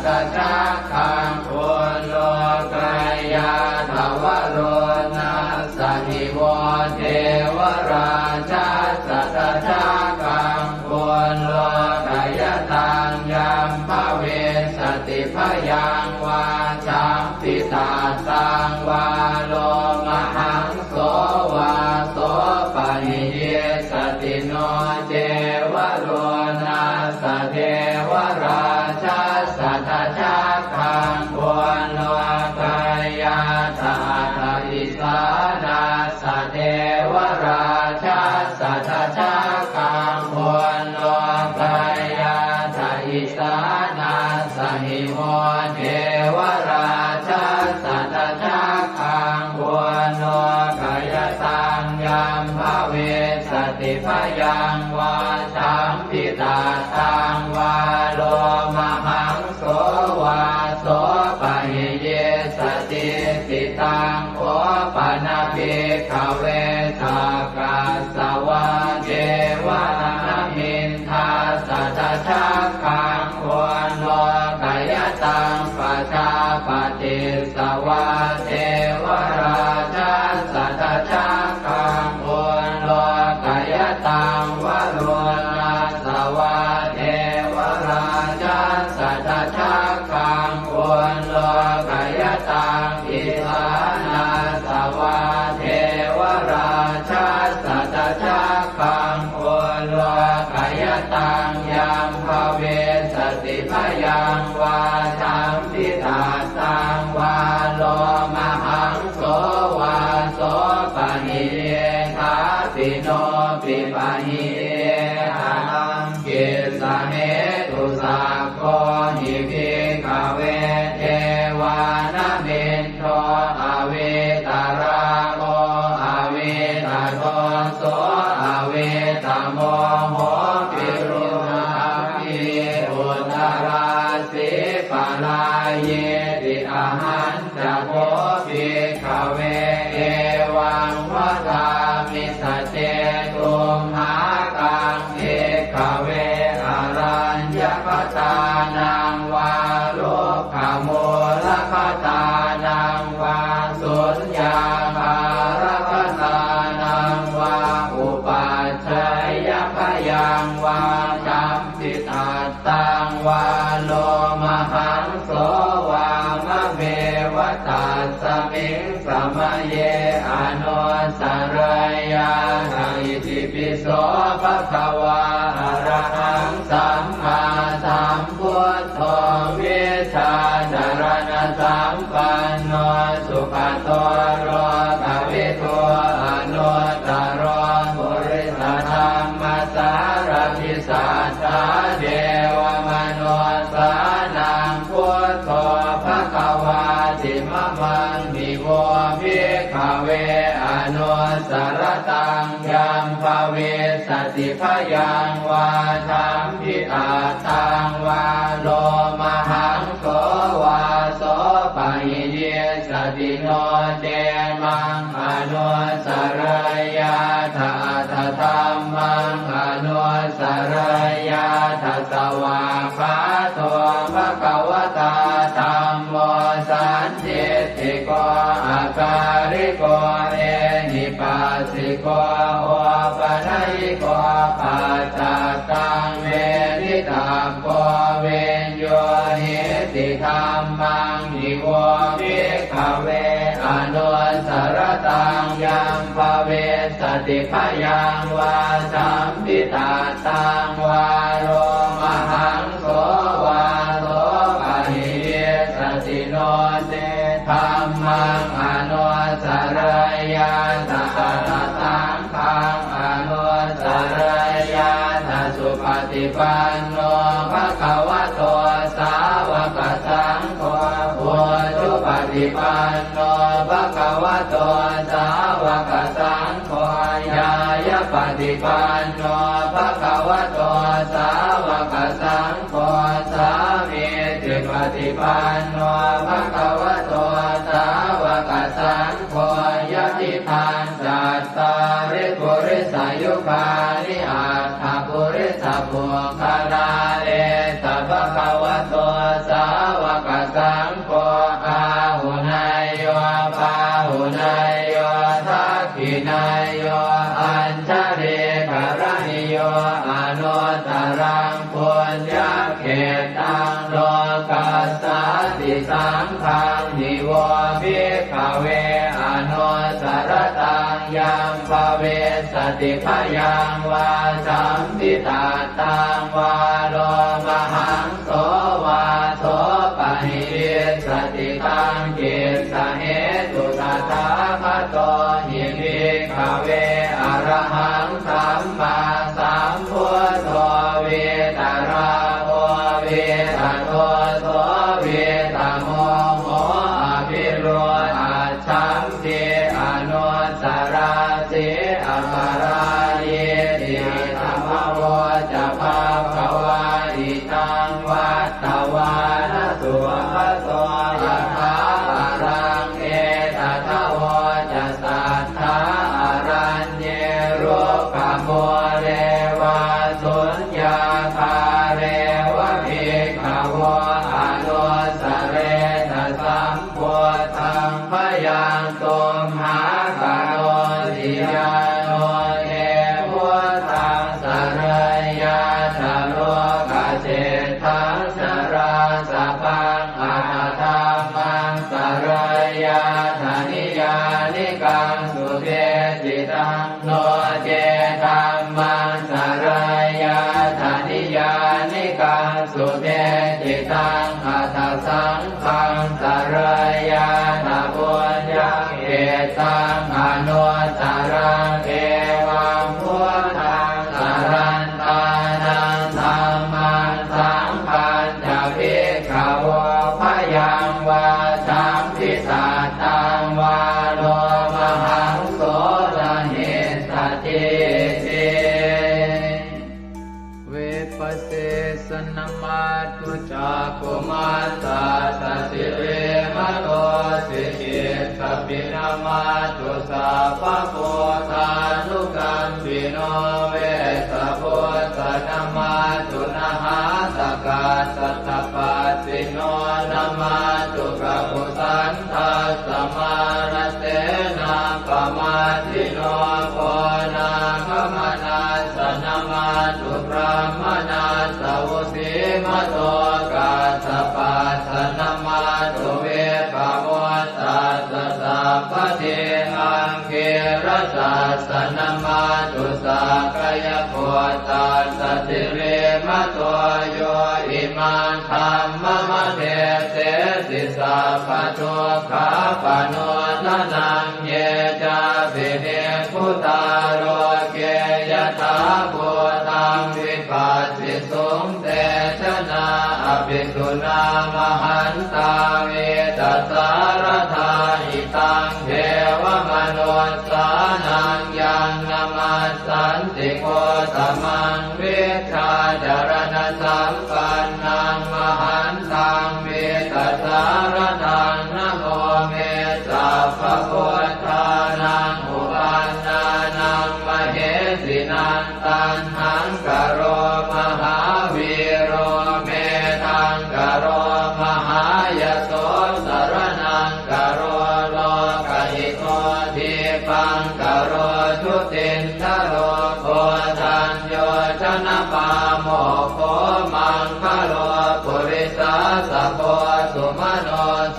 dajaggaṃ ullokayātha varuṇassa hi vo devarājassa dajaggaṃ ullokayataṃ yaṃ bhavissati bhayaṃ vā champittattaṃ vā lomahaṃso vā sopahiyissati no ce varuṇassa devarājassa dajaggaṃ ullokayātha atha isānassa devarājassa dajaggaṃ ullokayātha isānassa hi vo devarājassa dajaggaṃ ullokayataṃ yaṃ bhavissati bhayaṃ vā champittattaṃ vā lomahaṃso vā sopahiyissati. Taṃ kho pana bhikkhave sakkas savā devanāmiṃ dassa dajaggaṃ ullokayataṃ pajāpatissa vā devarājassa dajaggaṃ ullokayataṃ varuṇassa vā devarājassa dajaggaṃ ullokayataṃ isānassa vā devarājassa dajaggaṃ ullokayataṃ yaṃ bhavissati bhayaṃ vā champittattaṃ vā lomahaṃso vā sopahiyye thāpi no pipahiye haraṃ. Kissa hetu sakko hi bhikkhave devānamindo avītarāgo avītadoso avītamoho virūḷhakī uttarāsī parāyīti. Ahañ ca kho bhikkhave evaṃ vadāmi: sace tumhākaṃ bhikkhave araññakatānaṃ vā rukkhamūlakatānaṃ vā suññāgārakatānaṃ vā upajjhāyabhayaṃ vā champittattaṃ vā lomahaṃso vā mameva tasmiṃ samaye anussarayyātha. Itipi so bhagavā arahaṃ sammāsambuddho vijjācaraṇasampanno sugato lokavidū anuttaro purisadammasārathi satthā devamanussānaṃ buddho bhagavāti. Mamaṃ hi vo bhikkhave anussarattaṃ yaṃ bhavissati bhayaṃ vā champittattaṃ vā lomahaṃso vā sopahiyissati no ce maṃ anussarayyātha atha dhammaṃ anussarayyātha. Svākkhāto bhagavatā dham sandiṭṭhiko akāliko ehipassiko opanayiko paccattaṃ veditabbo viññūhīti. Dhammaṃ hi vo bhikkhave anussaratāṃ yaṃ bhavissati bhayaṃ vā sampittattaṃ vā lomahaṃso vā so pahīyissati no ce dhammaṃ anussarayyātha atha saṅghaṃ anussarayyātha. Supaṭipanno bhagavato sāvakasaṅgho, ujupaṭipanno bhagavato sāvakasaṅgho, ñāyapaṭipanno bhagavato sāvakasaṅgho, sāmīcipaṭipanno bhagavato sāvakasaṅgho, yadidaṃ cattāri purisayugāni aṭṭha purisapuggalā, esa bhagavato sāvakasaṅgho, āhuneyyo pāhuneyyo dakkhiṇeyyo añjalikaraṇīyo anuttaraṃ puññakkhettaṃ lokassāti. Saṅghaṃ hi vo bhikkhave anussaratāṃ yaṃ bhavissati bhayaṃ vā sampittattaṃ vā lomahaṃso vā so pahīyissati. Taṃ kissa hetu tathāgato hi bhikkhave arahaṃ sammāsambuddho vītarāgo vītadoso vītamoho abhiruḷhaccham ti anussarāsi aparājīti. Idamavoca bhagavā. Idaṃ vattavāna sugato yathābalaṃ etadavoca satthā araññe rukkhamūle vā suññāgāre va bhikkhavo anussaretha sam buddhaṃ bhayaṃ tumhākarosi. Yāno te buddhaṃ sarayyātha lokaseṭṭhaṃ narāsabhaṃ atha dhammaṃ sarayyātha niyyānikaṃ sudesitaṃ, no ce dhammaṃ sarayyātha niyyānikaṃ sudesitaṃ, atha saṅghaṃ sarayyātha puññakkhettaṃ anuttaraṃ. Evaṃ buddhaṃ sarantānaṃ dhammaṃ saṅghañca bhikkhavo bhayaṃ vā sampittattaṃ vā lomahaṃso na hessatīti. Vipassissa namatthu cakkhumantassa sirīmato, sikhīssapi namatthu sabbabuddhānukampino, vessabhussa namatthu nhātakassa tapassino, namatthu kakusandhassa mārasenappamaddino, konāgamanassa namatthu brāhmaṇassa vusīmato, kassapassa namatthu vippamuttassa sabbadhi, aṅgīrasassa namatthu sakyaputtassa sirīmato, yo imaṃ dhammamādesesi sabbadukkhāpanūdanaṃ. Ye cāpi nibbu tā loke yathābhūtaṃ vipassisuṃ, te janā apisuṇā mahantā vītasāradā. Hitaṃ devamanussānaṃ yaṃ namassanti Gotamaṃ, vijjācaraṇasampannaṃ mahantaṃ vītasāradaṃ. Namo me sabbabuddhānaṃ uppannānaṃ mahesinaṃ, taṇhaṅkaro mahāvīro, medhaṅkaro mahāyaso, sar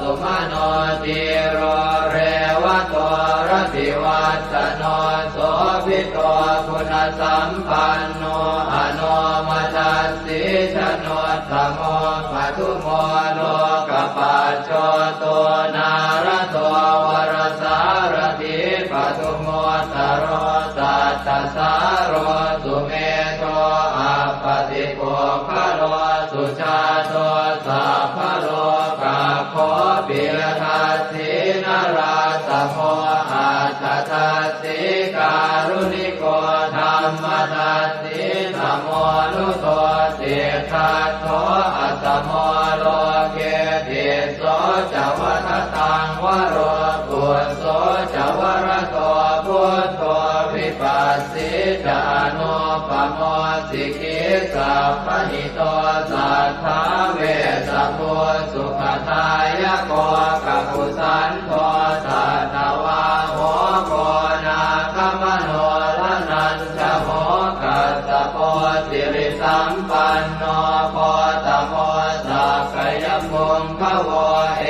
sumano dhīro revato rativassano sobhito guṇasampanno anomadassī januttamo padumo lokapajjoto nārado varasārathī padumu ttaro sattasāro sumedho appatipuggalo sujāto sabbalokaggo piyadassī narāsamo atthadassī kāruṇiko dhammadassī tamonudo siddhattho asamo loke tisso ca vadataṃ varo phusso ca varado buddho vipassī ca anūpamo sikhī sabbahito satthā vessabhū sukhadāyako kakusandho satthavāho koṇāgamano dhananjavo kassapo sirisampanno gotamo sakyapuṅgavo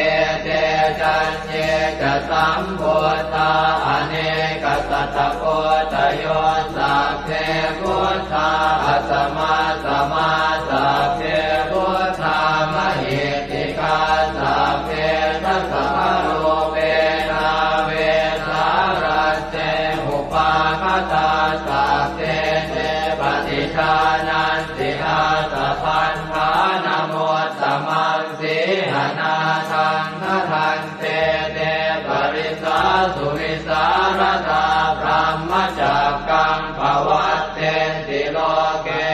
ete caññe ca sambuddhā anekasatakoṭayo sabbe buddhā asamasamā sabbe buddhā mahiddhikā sabbe dasabalūpena vesālā te upāgatā sabbe te paṭijānanti ātappamāṇamuttamaṃ sīhanāthaṃ bhaddante te parisā suvisāradā brahmacakkaṃ pavattenti loke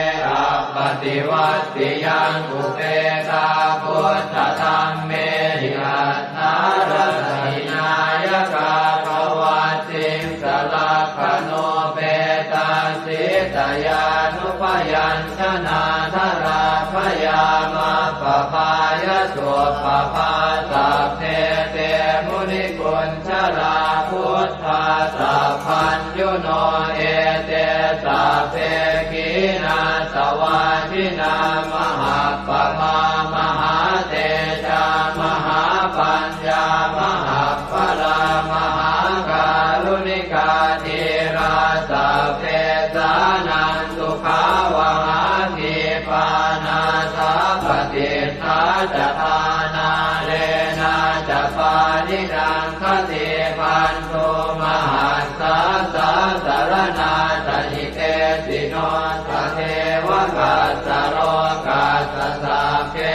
appaṭivattiyaṃ upekkkhā buddhadhammehi aṭṭhārasa hināyakā pavaṭṭiṃsa lakkhaṇūpetā sītyānubyañjanādharā bhayaṃ appabhāya suppabhā sabbe te munikuñjarā buddhā sabbaññuno ete sabbe khīṇāsavā jinā mahappamā mahātejā mahāpaññā mahappalā mahākāruṇikā dhīrā sabbesānaṃ sukhāvahā khīpā nāthapaṭiṭṭhā ca dhānālena ca pāṇinaṃ khatībhantū mahassā sāsaraṇā ca hitesino tatheva kassa lokassa sabbe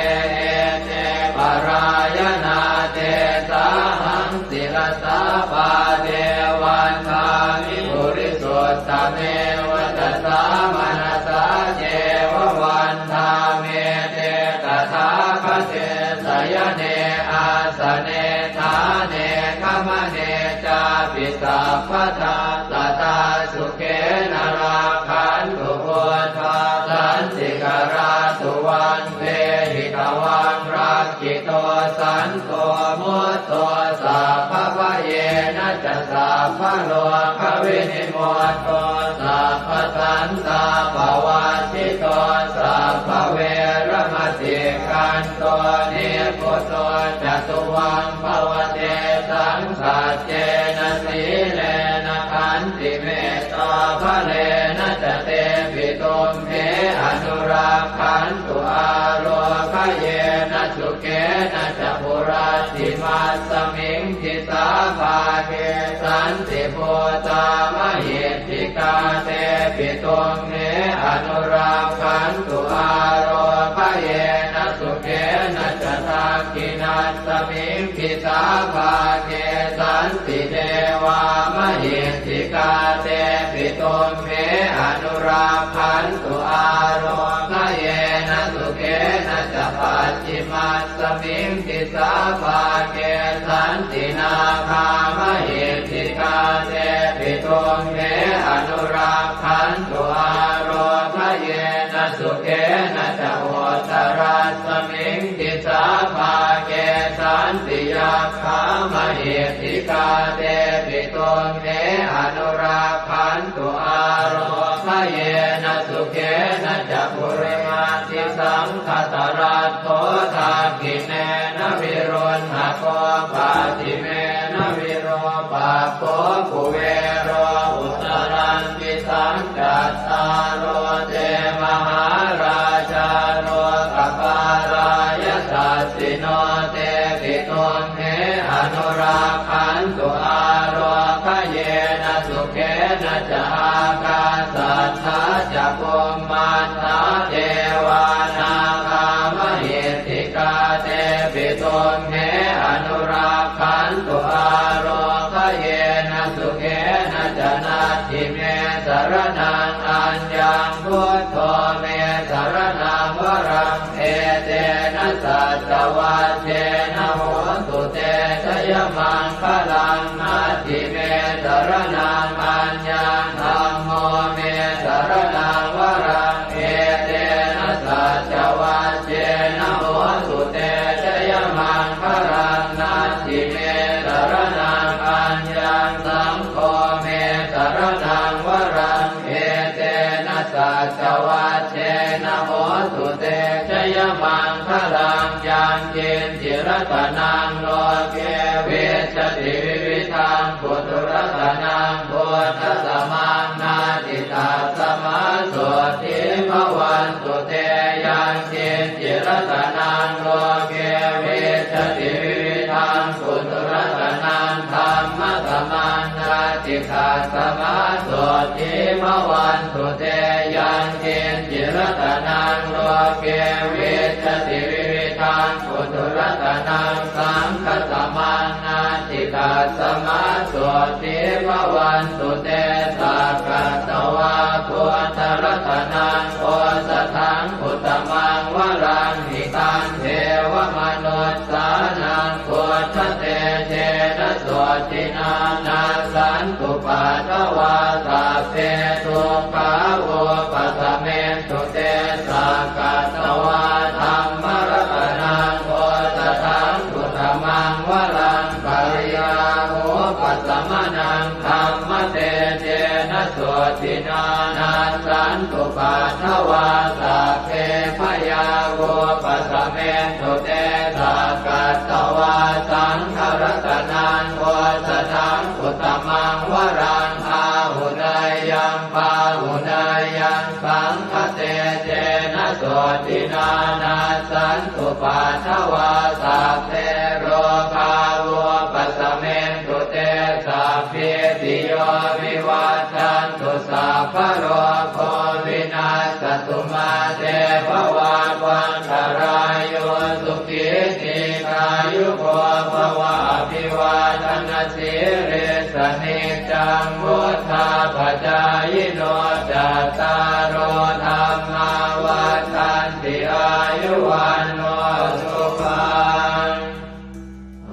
ete parāyanā tesāhaṃ sirasā pāde vandāmi purisuttame vacasā manasā ceva vandāmete tathāgate sayane āsane ṭhāne gamane cāpi sabbadā sadā sukhena rakkhantu buddhā santikarā suvaṃ dehi tvaṃ rakkhito santo mutto sabbabhayena ca sabbarogavinimutto sabbasantāpavajjito sabbaveramatikkanto nibbuto ca tuvaṃ bhava tesaṃ saccena sīlena khantimettābalena ca tepi tumhe anurakkhantu ārogyena sukhena ca hurattimasmiṃ disābhāge santibhūtā mahiddhikā tepi tumhe anurakkhantu ārogyena sukhena ca dakkhiṇasmiṃ disābhāge santi devā mahiddhikā tepi tumhe anurakkhantu ārogyena sukhena ca pacchimasmiṃ disābhāge santi nāgā mahiddhikā tepi tumhe anurakkhantu ārogyena sukhena ca uttarasmiṃ disābhāge santi yakkhā mahiddhikā tepi tumhe anurakkhantu ārogyena yena sukhena ca purimaṃ disaṃ dhataraṭṭho dakkhiṇena viruḷhako pacchimena virūpakkho kuvero uttaraṃ disaṃ. Cattāro te mahārājā lokapālā yasassino tepi tumhe anurakkhantu ārogayena sukhena ca. Ākāsaṭṭhā ca bhummaṭṭhā devā nāgā mahiddhikā tepi tumhe anurakkhantu ārogayena sukhena ca. Natthi me saraṇaṃ aññaṃ, buddho me saraṇaṃ varaṃ, etena saccavajjena hotu te jayamaṅgalaṃ. Natthi me saraṇaṃ aññaṃ, dhammo me saraṇaṃ varaṃ, etena saccavajjena hotu te jayamaṅgalaṃ. Natthi me saraṇaṃ aññaṃ, saṅgho me saraṇaṃ varaṃ, etena saccavajjena hotu te jayamaṅgalaṃ. Yaṅkiñci ratanaṃ loke vijjati vividhaṃ puthu, ratanaṃ buddhasamaṃ natthi, tasmā sotthī bhavantu te. Yaṅkiñci ratanaṃ loke vijjati vividhaṃ puthu, ratanaṃ dhammasamaṃ natthi, tasmā sotthī bhavantu te. Yaṅkiñci ratanaṃ loke vijjati vividhaṃ puthu, ratanaṃ saṅghasamaṃ natthi, tasmā sotthī bhavantu te. Sakkatvā buddharatanaṃ osathaṃ uttamaṃ varaṃ, hitaṃ devamanussānaṃ buddhatejena sotthinā, nassantupaddavā sabbe dukkhā vūpasamentu te. Sakkatvā dhammaratanaṃ osathaṃ uttamaṃ varaṃ, pariḷāhūpasamanaṃ dhammatejena sotthinā, nassantupaddavā sabbe bhayā vūpasamentu te. Sakkatvā saṅgharatanaṃ osathaṃ uttamaṃ varaṃ, āhuneyyaṃ pāhuneyyaṃ saṅghatejena sotthinā, nassantupaddavā sabbe rogā vūpasamentu te. Sabbītiyo vivajjantu, sabbarogo vinassatu, mā te bhavatvantarāyo, sukhī dīghāyuko bhava. Abhivādanasīlissa niccaṃ vuḍḍhāpacāyino, cattāro dhammā vaḍḍhanti, āyu vaṇṇo sukhaṃ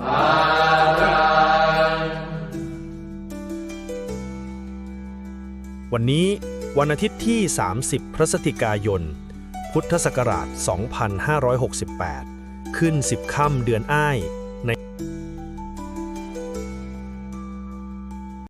balaṃ. วันนี้วันอาทิตย์ที่ สามสิบ พฤศจิกายน พุทธศักราช สองพันห้าร้อยหกสิบแปด ขึ้น สิบ ค่ำเดือนอ้าย ใน